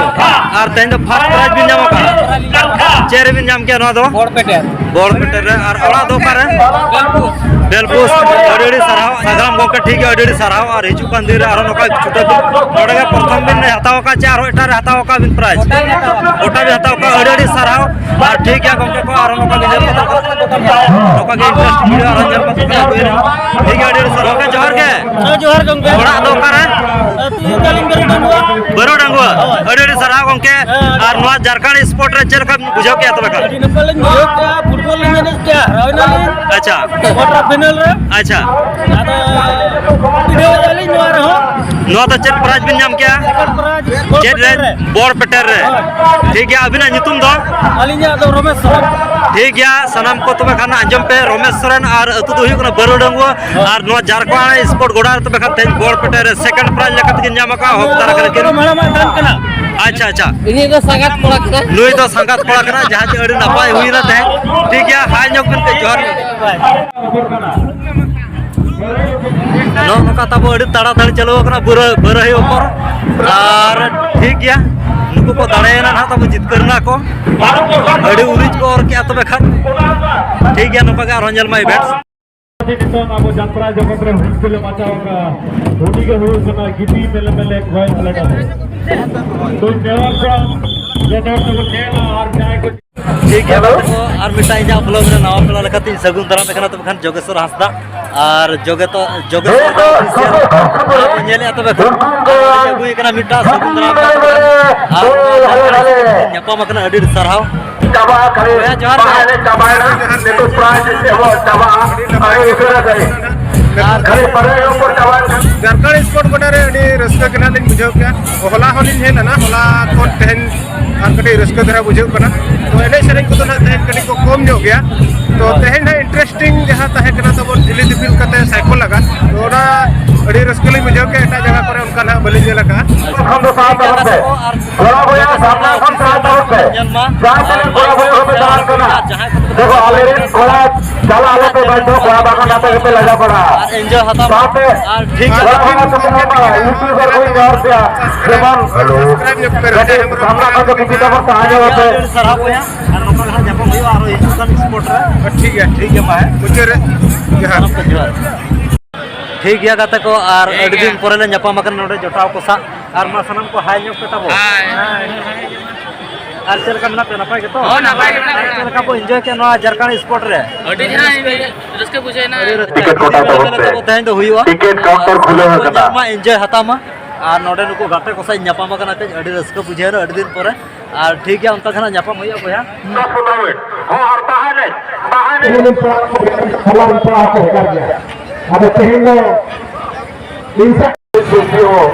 ᱟᱨ ᱛᱮᱦᱮᱧ ᱫᱚ ᱯᱷᱟᱥᱴ ᱯᱨᱟᱭᱤᱡᱽ ᱵᱤᱱ ᱧᱟᱢ ᱟᱠᱟᱫᱼᱟ᱾ ᱪᱮᱫ ᱨᱮᱵᱤᱱ ᱧᱟᱢ ᱠᱮᱜᱼᱟ ᱱᱚᱣᱟ ᱫᱚ? ᱵᱚᱲ ᱯᱮᱴᱮᱨ᱾ ᱵᱚᱲ ᱯᱮᱴᱮᱨ ᱨᱮ᱾ ᱟᱨ ᱚᱲᱟᱜ ᱫᱚ ᱚᱠᱟᱨᱮ? ᱵᱮᱞᱯᱩᱥ᱾ ᱟᱹᱰᱤ ᱟᱹᱰᱤ ᱥᱟᱨᱦᱟᱣ ᱥᱟᱜᱽᱨᱟᱢ ᱜᱚᱢᱠᱮ, ᱴᱷᱤᱠ ᱜᱮᱭᱟ, ᱟᱹᱰᱤ ᱟᱹᱰᱤ ᱥᱟᱨᱦᱟᱣ᱾ ᱟᱨ ᱦᱤᱡᱩᱜ ᱠᱟᱱ ᱫᱤᱱ ᱨᱮ ᱟᱨᱦᱚᱸ ᱱᱚᱝᱠᱟ ᱪᱷᱩᱴᱟᱹᱣ ᱵᱤᱱ᱾ ᱱᱚᱰᱮ ᱜᱮ ᱯᱨᱚᱛᱷᱚᱢ ᱵᱤᱱ ᱦᱟᱛᱟᱣ ᱟᱠᱟᱫ ᱪᱮ ᱟᱨᱦᱚᱸ ᱮᱴᱟᱜ ᱨᱮ ᱦᱟᱛᱟᱣ ᱟᱠᱟᱫ ᱵᱤᱱ ᱯᱨᱟᱭᱤᱡᱽ? ᱜᱚᱴᱟ ᱵᱤᱱ ᱦᱟᱛᱟᱣ ᱟᱠᱟᱫ᱾ ᱟᱹᱰᱤ ᱟᱹᱰᱤ ᱥᱟᱨᱦᱟᱣ᱾ ᱟᱨ ᱴᱷᱤᱠ ᱜᱮᱭᱟ ᱜᱚᱢᱠᱮ ᱠᱚ, ᱟᱨᱦᱚᱸ ᱱᱚᱝᱠᱟ ᱜᱮ ᱧᱮᱞ ᱠᱟᱛᱮ ᱱᱚᱝᱠᱟ ᱜᱮ ᱤᱱᱴᱟᱨᱮᱥᱴ ᱵᱷᱤᱰᱤᱭᱳ ᱟᱨᱦᱚᱸ ᱧᱮᱞ ᱠᱟᱛᱮ ᱦᱩᱭᱱᱟ᱾ ᱴᱷᱤᱠ ᱜᱮᱭᱟ, ᱟᱹᱰᱤ ᱟᱹᱰᱤ ᱥᱟᱨᱦᱟᱣ᱾ ᱜᱚᱢᱠᱮ ᱡᱚᱦᱟᱨ ᱜᱮ᱾ ᱦᱮᱸ, ᱡᱚᱦᱟᱨ ᱜᱚᱢᱠᱮ᱾ ᱚᱲᱟᱜ ᱫᱚ ᱚᱠᱟᱨᱮ? ᱟᱹᱛᱩ ᱫᱚ ᱛᱟᱹᱞᱤᱧ ᱵᱟᱹᱨᱩ ᱰᱟᱸᱜᱩᱣᱟ᱾ ᱵᱟᱹᱨᱩ ᱰᱟᱸᱜᱩᱣᱟ᱾ ᱦᱳᱭ᱾ ᱟᱹᱰᱤ ᱟᱹᱰᱤ ᱥᱟᱨᱦᱟᱣ ᱜᱚᱢᱠᱮ᱾ ᱦᱮᱸ, ᱟᱹᱰᱤ ᱟᱨ ᱱᱚᱣᱟ ᱡᱷᱟᱲᱠᱷᱚᱸᱰ ᱥᱯᱳᱨᱴ ᱨᱮ ᱪᱮᱫ ᱞᱮᱠᱟ ᱵᱩᱡᱷᱟᱹᱣ ᱠᱮᱜᱼᱟ ᱛᱚᱵᱮ ᱠᱷᱟᱱ? ᱟᱹᱰᱤ ᱱᱟᱯᱟᱭ ᱞᱤᱧ ᱵᱩᱡᱷᱟᱹᱣ ᱠᱮᱜᱼᱟ, ᱯᱷᱩᱴᱵᱚᱞ ᱞᱤᱧ ᱮᱱᱮᱡ ᱠᱮᱜᱼᱟ, ᱦᱟᱨᱟᱣ ᱮᱱᱟᱞᱤᱧ᱾ ᱟᱪᱪᱷᱟ᱾ ᱠᱚᱣᱟᱴᱟᱨ ᱯᱷᱟᱭᱱᱟᱞ ᱨᱮ᱾ ᱟᱪᱪᱷᱟ᱾ ᱟᱫᱚ ᱵᱤᱰᱟᱹᱣ ᱮᱫᱼᱟ ᱞᱤᱧ ᱱᱚᱣᱟ ᱨᱮᱦᱚᱸ᱾ ᱱᱚᱣᱟ ᱫᱚ ᱪᱮᱫ ᱯᱨᱟᱭᱤᱡᱽ ᱵᱤᱱ ᱧᱟᱢ ᱠᱮᱜᱼᱟ? ᱥᱮᱠᱮᱱᱰ ᱯᱨᱟᱭᱤᱡᱽ, ᱵᱚᱞ ᱪᱮᱫ ᱨᱮ? ᱯᱮᱴᱮᱨ ᱨᱮ᱾ ᱵᱚᱞ ᱯᱮᱴᱮᱨ ᱨᱮ᱾ ᱦᱳᱭ᱾ ᱴᱷᱤᱠ ᱜᱮᱭᱟ, ᱟᱹᱵᱤᱱᱟᱜ ᱧᱩᱛᱩᱢ ᱫᱚ? ᱟᱹᱞᱤᱧᱟᱜ ᱫᱚ ᱨᱚᱢᱮᱥ ᱥᱚᱨᱮᱱ᱾ ᱴᱷᱤᱠ ᱜᱮᱭᱟ, ᱥᱟᱱᱟᱢ ᱠᱚ ᱛᱚᱵᱮ ᱠᱷᱟᱱ ᱟᱸᱡᱚᱢ ᱯᱮ, ᱨᱚᱢᱮᱥ ᱥᱚᱨᱮᱱ ᱟᱨ ᱟᱹᱛᱩ ᱫᱚ ᱦᱩᱭᱩᱜ ᱠᱟᱱᱟ ᱵᱟᱹᱨᱩᱰᱟᱹᱝᱜᱩᱣᱟᱹ᱾ ᱦᱳᱭ᱾ ᱟᱨ ᱱᱚᱣᱟ ᱡᱷᱟᱲᱠᱷᱚᱸᱰ ᱥᱯᱳᱨᱴ ᱜᱚᱰᱟ ᱨᱮ ᱛᱚᱵᱮ ᱠᱷᱟᱱ ᱛᱮᱦᱮᱧ ᱵᱚᱞ ᱯᱮᱴᱮᱨ ᱨᱮ ᱥᱮᱠᱮᱱᱰ ᱯᱨᱟᱭᱤᱡᱽ ᱞᱮᱠᱟ ᱛᱮᱠᱤᱱ ᱧᱟᱢ ᱟᱠᱟᱫᱼᱟ, ᱦᱚᱠᱫᱟᱨ ᱟᱠᱟᱱᱟ ᱠᱤᱱ᱾ ᱢᱟᱲᱟᱝ ᱢᱟᱲᱟᱝ ᱠᱟᱱ ᱠᱟᱱᱟ᱾ ᱟᱪᱪᱷᱟ, ᱟᱪᱪᱷᱟ᱾ ᱤᱧᱤᱡ ᱫᱚ ᱥᱟᱸᱜᱟᱛ ᱠᱚᱲᱟ ᱠᱟᱱᱟ᱾ ᱱᱩᱭ ᱫᱚ ᱥᱟᱸᱜᱟᱛ ᱠᱚᱲᱟ ᱠᱟᱱᱟ, ᱡᱟᱦᱟᱸ ᱪᱮ ᱟᱹᱰᱤ ᱱᱟᱯᱟᱭ ᱦᱩᱭᱱᱟ ᱛᱮᱦᱮᱧ᱾ ᱴᱷᱤᱠ ᱜᱮᱭᱟ, ᱦᱟᱭ ᱧᱚᱜ ᱵᱤᱱ ᱠᱟᱹᱡ, ᱡᱚᱦᱟᱨ ᱜᱮ᱾ ᱱᱚᱜᱼᱚ ᱱᱚᱝᱠᱟ ᱛᱟᱵᱚ ᱟᱹᱰᱤ ᱛᱟᱲᱟᱛᱟᱲᱤ ᱪᱟᱹᱞᱩ ᱟᱠᱟᱱᱟ ᱵᱟᱹᱨᱟᱹ-, ᱵᱟᱹᱨᱟᱹᱦᱤ ᱚᱯᱚᱨ᱾ ᱟᱨ ᱴᱷᱤᱠ ᱜᱮᱭᱟ, ᱱᱩᱠᱩ ᱠᱚ ᱫᱟᱲᱮᱭᱮᱱᱟ ᱱᱟᱦᱟᱜ, ᱛᱟᱵᱚ ᱡᱤᱛᱠᱟᱹᱨ ᱮᱱᱟ ᱠᱚ᱾ ᱟᱹᱰᱤ ᱩᱨᱤᱡ ᱠᱚ ᱚᱨ ᱠᱮᱜᱼᱟ ᱛᱚᱵᱮ ᱠᱷᱟᱱ᱾ ᱴᱷᱤᱠ ᱜᱮᱭᱟ, ᱱᱚᱝᱠᱟ ᱜᱮ ᱟᱨᱦᱚᱸ ᱧᱮᱞ ᱢᱟ ᱤᱵᱷᱮᱱᱴᱥ᱾ ᱱᱤᱛᱚᱝ ᱟᱵᱚ ᱡᱟᱛᱨᱟ ᱡᱚᱜᱚᱛ ᱨᱮ ᱦᱩᱞ ᱠᱚᱞᱮ ᱢᱟᱪᱟᱣ ᱟᱠᱟᱫᱼᱟ, ᱩᱱᱤ ᱜᱮ ᱦᱩᱭᱩᱜ ᱠᱟᱱᱟ ᱜᱤᱫᱤ ᱢᱮᱞᱮ ᱢᱮᱞᱮ ᱠᱚᱭᱮᱞ ᱞᱮᱠᱟ᱾ ᱛᱚ ᱱᱮᱣᱟᱨ ᱠᱚ ᱡᱚᱛᱚ ᱦᱚᱲ ᱛᱮᱵᱚᱱ ᱧᱮᱞᱟ ᱟᱨ ᱡᱟᱦᱟᱸᱭ ᱠᱚ ᱴᱷᱤᱠ ᱜᱮᱭᱟ, ᱜᱟᱛᱮ ᱠᱚ, ᱟᱨ ᱢᱤᱫᱴᱟᱝ ᱤᱧᱟᱹᱜ ᱵᱞᱚᱜ ᱨᱮ ᱱᱟᱣᱟ ᱯᱮᱲᱟ ᱞᱮᱠᱟᱛᱮᱧ ᱥᱟᱹᱜᱩᱱ ᱫᱟᱨᱟᱢᱮ ᱠᱟᱱᱟ᱾ ᱛᱚᱵᱮ ᱠᱷᱟᱱ ᱡᱳᱜᱮᱥᱣᱚᱨ ᱦᱟᱸᱥᱫᱟ ᱟᱨ ᱡᱳᱜᱮ ᱛᱚ, ᱡᱳᱜᱮᱥᱣᱚᱨ ᱦᱟᱸᱥᱫᱟ ᱚᱯᱷᱤᱥᱤᱭᱟᱞ ᱟᱨ ᱵᱚᱱ ᱧᱮᱞᱮᱫᱼᱟ᱾ ᱛᱚᱵᱮ ᱠᱷᱟᱱ ᱟᱨ ᱟᱹᱜᱩᱭ ᱠᱟᱱᱟ ᱢᱤᱫᱴᱟᱝ ᱥᱟᱹᱜᱩᱱ ᱫᱟᱨᱟᱢ ᱟᱨ ᱧᱟᱯᱟᱢ ᱟᱠᱟᱱᱟ᱾ ᱟᱹᱰᱤ ᱟᱹᱰᱤ ᱥᱟᱨᱦᱟᱣ᱾ ᱪᱟᱵᱟ, ᱠᱷᱟᱹᱞᱤ ᱵᱚᱭᱦᱟ, ᱡᱚᱦᱟᱨ ᱜᱮ᱾ ᱵᱟᱦᱟ ᱮᱱᱮᱡ ᱪᱟᱵᱟᱭᱮᱱᱟ, ᱱᱤᱛᱚᱜ ᱯᱨᱟᱭ ᱮᱱᱮᱡ ᱮᱦᱚᱵ ᱪᱟᱵᱟᱜᱼᱟ᱾ ᱟᱹᱰᱤ ᱩᱥᱟᱹᱨᱟ ᱜᱮ᱾ ᱟᱨ ᱠᱷᱟᱹᱞᱤ ᱯᱟᱨᱮ ᱮᱦᱚᱵ ᱠᱚ ᱪᱟᱵᱟᱭᱮᱱ ᱠᱷᱟᱱ᱾ ᱡᱷᱟᱲᱠᱷᱚᱸᱰ ᱥᱯᱳᱨᱴ ᱜᱚᱰᱟ ᱨᱮ ᱟᱹᱰᱤ ᱨᱟᱹᱥᱠᱟᱹ ᱜᱮ ᱱᱟᱦᱟᱜ ᱞᱤᱧ ᱵᱩᱡᱷᱟᱹᱣ ᱠᱮᱜᱼᱟ᱾ ᱦᱚᱞᱟ ᱦᱚᱸᱞᱤᱧ ᱦᱮᱡ ᱞᱮᱱᱟ, ᱦᱚᱞᱟ ᱠᱷᱚᱱ ᱛᱮᱦᱮᱧ ᱟᱨ ᱠᱟᱹᱴᱤᱡ ᱨᱟᱹᱥᱠᱟᱹ ᱫᱷᱟᱨᱟ ᱵᱩᱡᱷᱟᱹᱜ ᱠᱟᱱᱟ᱾ ᱛᱚ ᱮᱱᱮᱡ ᱥᱮᱨᱮᱧ ᱠᱚᱫᱚ ᱱᱟᱦᱟᱜ ᱛᱮᱦᱮᱧ ᱠᱟᱹᱴᱤᱡ ᱠᱚ ᱠᱚᱢ ᱧᱚᱜ ᱜᱮᱭᱟ᱾ ᱛᱚ ᱛᱮᱦᱮᱧ ᱱᱟᱦᱟᱜ ᱤᱱᱴᱟᱨᱮᱥᱴᱤᱝ ᱡᱟᱦᱟᱸ ᱛᱟᱦᱮᱸ ᱠᱟᱱᱟ ᱛᱟᱵᱚᱱ ᱡᱷᱤᱞᱤ ᱫᱤᱯᱤᱞ ᱠᱟᱛᱮ ᱥᱟᱭᱠᱚᱞ ᱞᱟᱜᱟ, ᱛᱚ ᱚᱱᱟ ᱟᱹᱰᱤ ᱨᱟᱹᱥᱠᱟᱹ ᱞᱤᱧ ᱵᱩᱡᱷᱟᱹᱣ ᱠᱮᱜᱼᱟ᱾ ᱮᱴᱟᱜ ᱡᱟᱭᱜᱟ ᱠᱚᱨᱮ ᱚᱱᱠᱟ ᱱᱟᱦᱟᱜ ᱵᱟᱹᱞᱤᱧ ᱧᱮᱞ ᱟᱠᱟᱜᱼᱟ᱾ ᱠᱷᱚᱱ ᱫᱚ ᱥᱟᱦᱟ ᱛᱟᱵᱚᱱ ᱯᱮ᱾ ᱠᱚᱲᱟ ᱵᱚᱭᱦᱟ ᱥᱟᱢᱱᱟ ᱠᱷᱚᱱ ᱥᱟᱦᱟ ᱛᱟᱵᱚᱱ ᱯᱮ᱾ ᱡᱟᱦᱟᱸ ᱛᱤᱱᱟᱹᱜ ᱠᱚᱲᱟ ᱵᱚᱭᱦᱟ ᱠᱚ ᱪᱟᱞᱟᱜ ᱠᱟᱱᱟ, ᱫᱮᱠᱷᱚ, ᱟᱞᱮᱨᱮᱱ ᱠᱚᱲᱟ ᱪᱟᱞᱟᱜ ᱟᱞᱚ ᱯᱮ ᱵᱟᱫᱽᱫᱷᱚ, ᱠᱚᱲᱟ ᱵᱟᱠᱷᱟᱱ ᱟᱯᱮ ᱜᱮᱯᱮ ᱞᱟᱡᱟ ᱯᱟᱲᱟ᱾ ᱟᱨ ᱮᱱᱡᱚᱭ ᱦᱟᱛᱟᱣ ᱢᱟ᱾ ᱥᱟᱶᱛᱮ ᱟᱨ ᱴᱷᱤᱠ ᱠᱚᱲᱟ ᱜᱮᱭᱟ᱾ ᱵᱚᱭᱦᱟ ᱠᱚ ᱢᱮᱱᱟ, ᱤᱭᱩᱴᱩᱵᱟᱨ ᱠᱚ ᱧᱮᱞ ᱯᱮᱭᱟ, ᱡᱮᱢᱚᱱ ᱠᱟᱹᱴᱤᱡ ᱥᱟᱢᱱᱟ ᱠᱷᱚᱱ ᱫᱚ ᱠᱤᱪᱷᱩ ᱛᱟᱵᱚᱱ ᱥᱟᱦᱟ ᱧᱚᱜ ᱟᱯᱮ᱾ ᱟᱹᱰᱤ ᱥᱟᱨᱦᱟᱣ ᱵᱚᱭᱦᱟ᱾ ᱟᱨ ᱱᱚᱝᱠᱟ ᱜᱮ ᱦᱟᱸᱜ ᱧᱟᱯᱟᱢ ᱦᱩᱭᱩᱜᱼᱟ ᱟᱨᱦᱚᱸ ᱦᱤᱡᱩᱜ ᱠᱟᱱ ᱥᱯᱳᱨᱴ ᱨᱮ᱾ ᱴᱷᱤᱠ ᱜᱮᱭᱟ, ᱴᱷᱤᱠ ᱜᱮᱭᱟ, ᱢᱟ ᱦᱮᱸ, ᱢᱩᱪᱟᱹᱫ ᱨᱮ ᱡᱚᱦᱟᱨ᱾ ᱥᱟᱱᱟᱢ ᱠᱚ ᱡᱚᱦᱟᱨ᱾ ᱴᱷᱤᱠ ᱜᱮᱭᱟ ᱜᱟᱛᱮ ᱠᱚ, ᱟᱨ ᱴᱷᱤᱠ ᱟᱹᱰᱤ ᱜᱮᱭᱟ᱾ ᱫᱤᱱ ᱯᱚᱨᱮ ᱞᱮ ᱧᱟᱯᱟᱢ ᱟᱠᱟᱱᱟ ᱱᱚᱰᱮ ᱡᱚᱴᱟᱣ ᱠᱚ ᱥᱟᱶ᱾ ᱟᱨ ᱢᱟ ᱥᱟᱱᱟᱢ ᱠᱚ ᱦᱟᱭ ᱧᱚᱜ ᱯᱮ ᱛᱟᱵᱚ᱾ ᱦᱟᱭ᱾ ᱟᱨ ᱪᱮᱫ ᱞᱮᱠᱟ ᱢᱮᱱᱟᱜ ᱯᱮᱭᱟ? ᱱᱟᱯᱟᱭ ᱜᱮᱛᱚ? ᱦᱳᱭ, ᱱᱟᱯᱟᱭ ᱜᱮ ᱢᱮᱱᱟᱜ ᱟᱨ ᱞᱮᱭᱟ᱾ ᱪᱮᱫ ᱞᱮᱠᱟ ᱵᱚ ᱮᱱᱡᱚᱭ ᱠᱮᱫ ᱱᱚᱣᱟ ᱡᱷᱟᱲᱠᱷᱚᱸᱰ ᱥᱯᱳᱨᱴ ᱨᱮ? ᱟᱹᱰᱤ ᱪᱮᱦᱨᱟ ᱨᱟᱹᱥᱠᱟᱹ ᱵᱩᱡᱷᱟᱹᱣᱮᱱᱟ᱾ ᱟᱹᱰᱤ ᱨᱟᱹᱥᱠᱟᱹ᱾ ᱴᱤᱠᱤᱴ ᱠᱚᱴᱟ ᱛᱟᱵᱚᱱ ᱯᱮ᱾ ᱛᱮᱦᱮᱧ ᱫᱚ ᱦᱩᱭᱩᱜᱼᱟ᱾ ᱴᱤᱠᱤᱴ ᱠᱟᱣᱩᱱᱴᱟᱨ ᱠᱷᱩᱞᱟᱹᱣ ᱟᱠᱟᱱᱟ᱾ ᱢᱟ ᱮᱱᱡᱚᱭ ᱦᱟᱛᱟᱣ ᱢᱟ᱾ ᱟᱨ ᱱᱚᱰᱮ ᱱᱩᱠᱩ ᱜᱟᱛᱮ ᱠᱚ ᱥᱟᱶ ᱤᱧ ᱧᱟᱯᱟᱢ ᱟᱠᱟᱱᱟ ᱛᱮᱦᱮᱧ, ᱟᱹᱰᱤ ᱨᱟᱹᱥᱠᱟᱹ ᱵᱩᱡᱷᱟᱹᱣᱮᱱᱟ ᱟᱹᱰᱤ ᱫᱤᱱ ᱯᱚᱨᱮ᱾ ᱟᱨ ᱴᱷᱤᱠ ᱜᱮᱭᱟ, ᱚᱱᱠᱟ ᱜᱮ ᱦᱟᱸᱜ ᱧᱟᱯᱟᱢ ᱦᱩᱭᱩᱜᱼᱟ ᱵᱚᱭᱦᱟ᱾ ᱦᱚᱸ, ᱟᱨ ᱵᱟᱦᱟ ᱮᱱᱮᱡ, ᱵᱟᱦᱟ ᱮᱱᱮᱡ᱾ ᱛᱮᱦᱮᱧ ᱫᱚ ᱤᱧ ᱥᱟᱶ ᱥᱤᱥᱤ ᱦᱚᱸ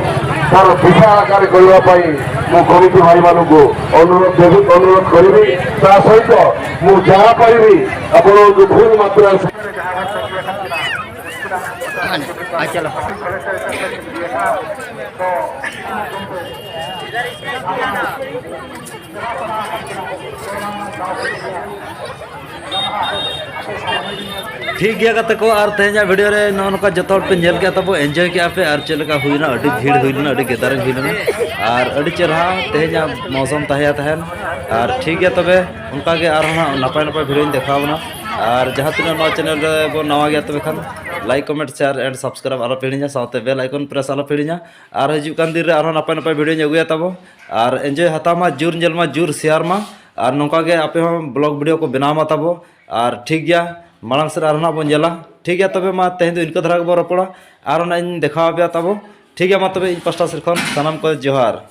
ତାର ଦିଶା ଆକାରେ କରିବା ପାଇଁ ମୁଁ କମିଟି ଭାଇମାନଙ୍କୁ ଅନୁରୋଧ ଦେବି, ଅନୁରୋଧ କରିବି। ତା ସହିତ ମୁଁ ଯାହା ପାରିବି ଆପଣଙ୍କୁ ଭୁଲ ମାତ୍ରାରେ ᱴᱷᱤᱠ ᱜᱮᱭᱟ ᱜᱟᱛᱮ ᱠᱚ, ᱟᱨ ᱛᱮᱦᱮᱧᱟᱜ ᱵᱷᱤᱰᱤᱭᱳ ᱨᱮ ᱱᱚᱜᱼᱚ ᱱᱚᱝᱠᱟ ᱡᱚᱛᱚ ᱦᱚᱲ ᱯᱮ ᱧᱮᱞ ᱠᱮᱜᱼᱟ ᱛᱟᱵᱚ, ᱮᱱᱡᱚᱭ ᱠᱮᱜᱼᱟ ᱯᱮ, ᱟᱨ ᱪᱮᱫ ᱞᱮᱠᱟ ᱦᱩᱭᱱᱟ, ᱟᱹᱰᱤ ᱵᱷᱤᱲ ᱦᱩᱭᱱᱟ, ᱟᱹᱰᱤ ᱜᱮᱫᱟᱨᱤᱝ ᱦᱩᱭ ᱞᱮᱱᱟ, ᱟᱨ ᱟᱹᱰᱤ ᱪᱮᱨᱦᱟ ᱛᱮᱦᱮᱧᱟᱜ ᱢᱳᱥᱚᱢ ᱛᱟᱦᱮᱸ ᱛᱟᱦᱮᱱ᱾ ᱟᱨ ᱴᱷᱤᱠ ᱜᱮᱭᱟ ᱛᱚᱵᱮ, ᱚᱱᱠᱟ ᱜᱮ ᱟᱨᱦᱚᱸ ᱦᱟᱸᱜ ᱱᱟᱯᱟᱭ ᱱᱟᱯᱟᱭ ᱵᱷᱤᱰᱤᱭᱳᱧ ᱫᱮᱠᱷᱟᱣ ᱵᱚᱱᱟ᱾ ᱟᱨ ᱡᱟᱦᱟᱸ ᱛᱤᱱᱟᱹᱜ ᱱᱚᱣᱟ ᱪᱮᱱᱮᱞ ᱨᱮ ᱵᱚᱱ ᱱᱟᱣᱟ ᱜᱮᱭᱟ, ᱛᱚᱵᱮ ᱠᱷᱟᱱ like, comment, share and subscribe ᱟᱞᱚ ᱯᱮ ᱦᱤᱲᱤᱧᱟ, ᱥᱟᱶᱛᱮ ᱵᱮᱞ ᱟᱭᱠᱚᱱ ᱯᱨᱮᱥ ᱟᱞᱚ ᱯᱮ ᱦᱤᱲᱤᱧᱟ᱾ ᱟᱨ ᱦᱤᱡᱩᱜ ᱠᱟᱱ ᱫᱤᱱ ᱨᱮ ᱟᱨᱦᱚᱸ ᱱᱟᱯᱟᱭ ᱱᱟᱯᱟᱭ ᱵᱷᱤᱰᱤᱭᱳᱧ ᱟᱹᱜᱩᱭᱟ ᱛᱟᱵᱚ᱾ ᱟᱨ ᱮᱱᱡᱚᱭ ᱦᱟᱛᱟᱣ ᱢᱟ, ᱡᱳᱨ ᱧᱮᱞ ᱢᱟ, ᱡᱳᱨ ᱥᱮᱭᱟᱨ ᱢᱟ, ᱟᱨ ᱱᱚᱝᱠᱟ ᱜᱮ ᱟᱯᱮ ᱦᱚᱸ ᱵᱞᱚᱜ ᱵᱷᱤᱰᱤᱭᱳ ᱠᱚ ᱵᱮᱱᱟᱣ ᱢᱟ ᱛᱟᱵᱚ᱾ ᱟᱨ ᱴᱷᱤᱠ ᱜᱮᱭᱟ, ᱢᱟᱲᱟᱝ ᱥᱮᱫ ᱟᱨᱦᱚᱸ ᱱᱟᱜ ᱵᱚᱱ ᱧᱮᱞᱟ᱾ ᱴᱷᱤᱠ ᱜᱮᱭᱟ, ᱛᱚᱵᱮ ᱢᱟ ᱛᱮᱦᱮᱧ ᱫᱚ ᱤᱱᱠᱟᱹ ᱫᱷᱟᱨᱟ ᱜᱮᱵᱚᱱ ᱨᱚᱯᱚᱲᱟ, ᱟᱨ ᱱᱟᱜ ᱤᱧ ᱫᱮᱠᱷᱟᱣ ᱟᱯᱮᱭᱟ ᱛᱟᱵᱚ᱾ ᱴᱷᱤᱠ ᱜᱮᱭᱟ, ᱢᱟ ᱛᱚᱵᱮ ᱤᱧ ᱯᱟᱥᱴᱟ ᱥᱮᱫ ᱠᱷᱚᱱ ᱥᱟᱱᱟᱢ ᱠᱚ ᱡᱚᱦᱟᱨ᱾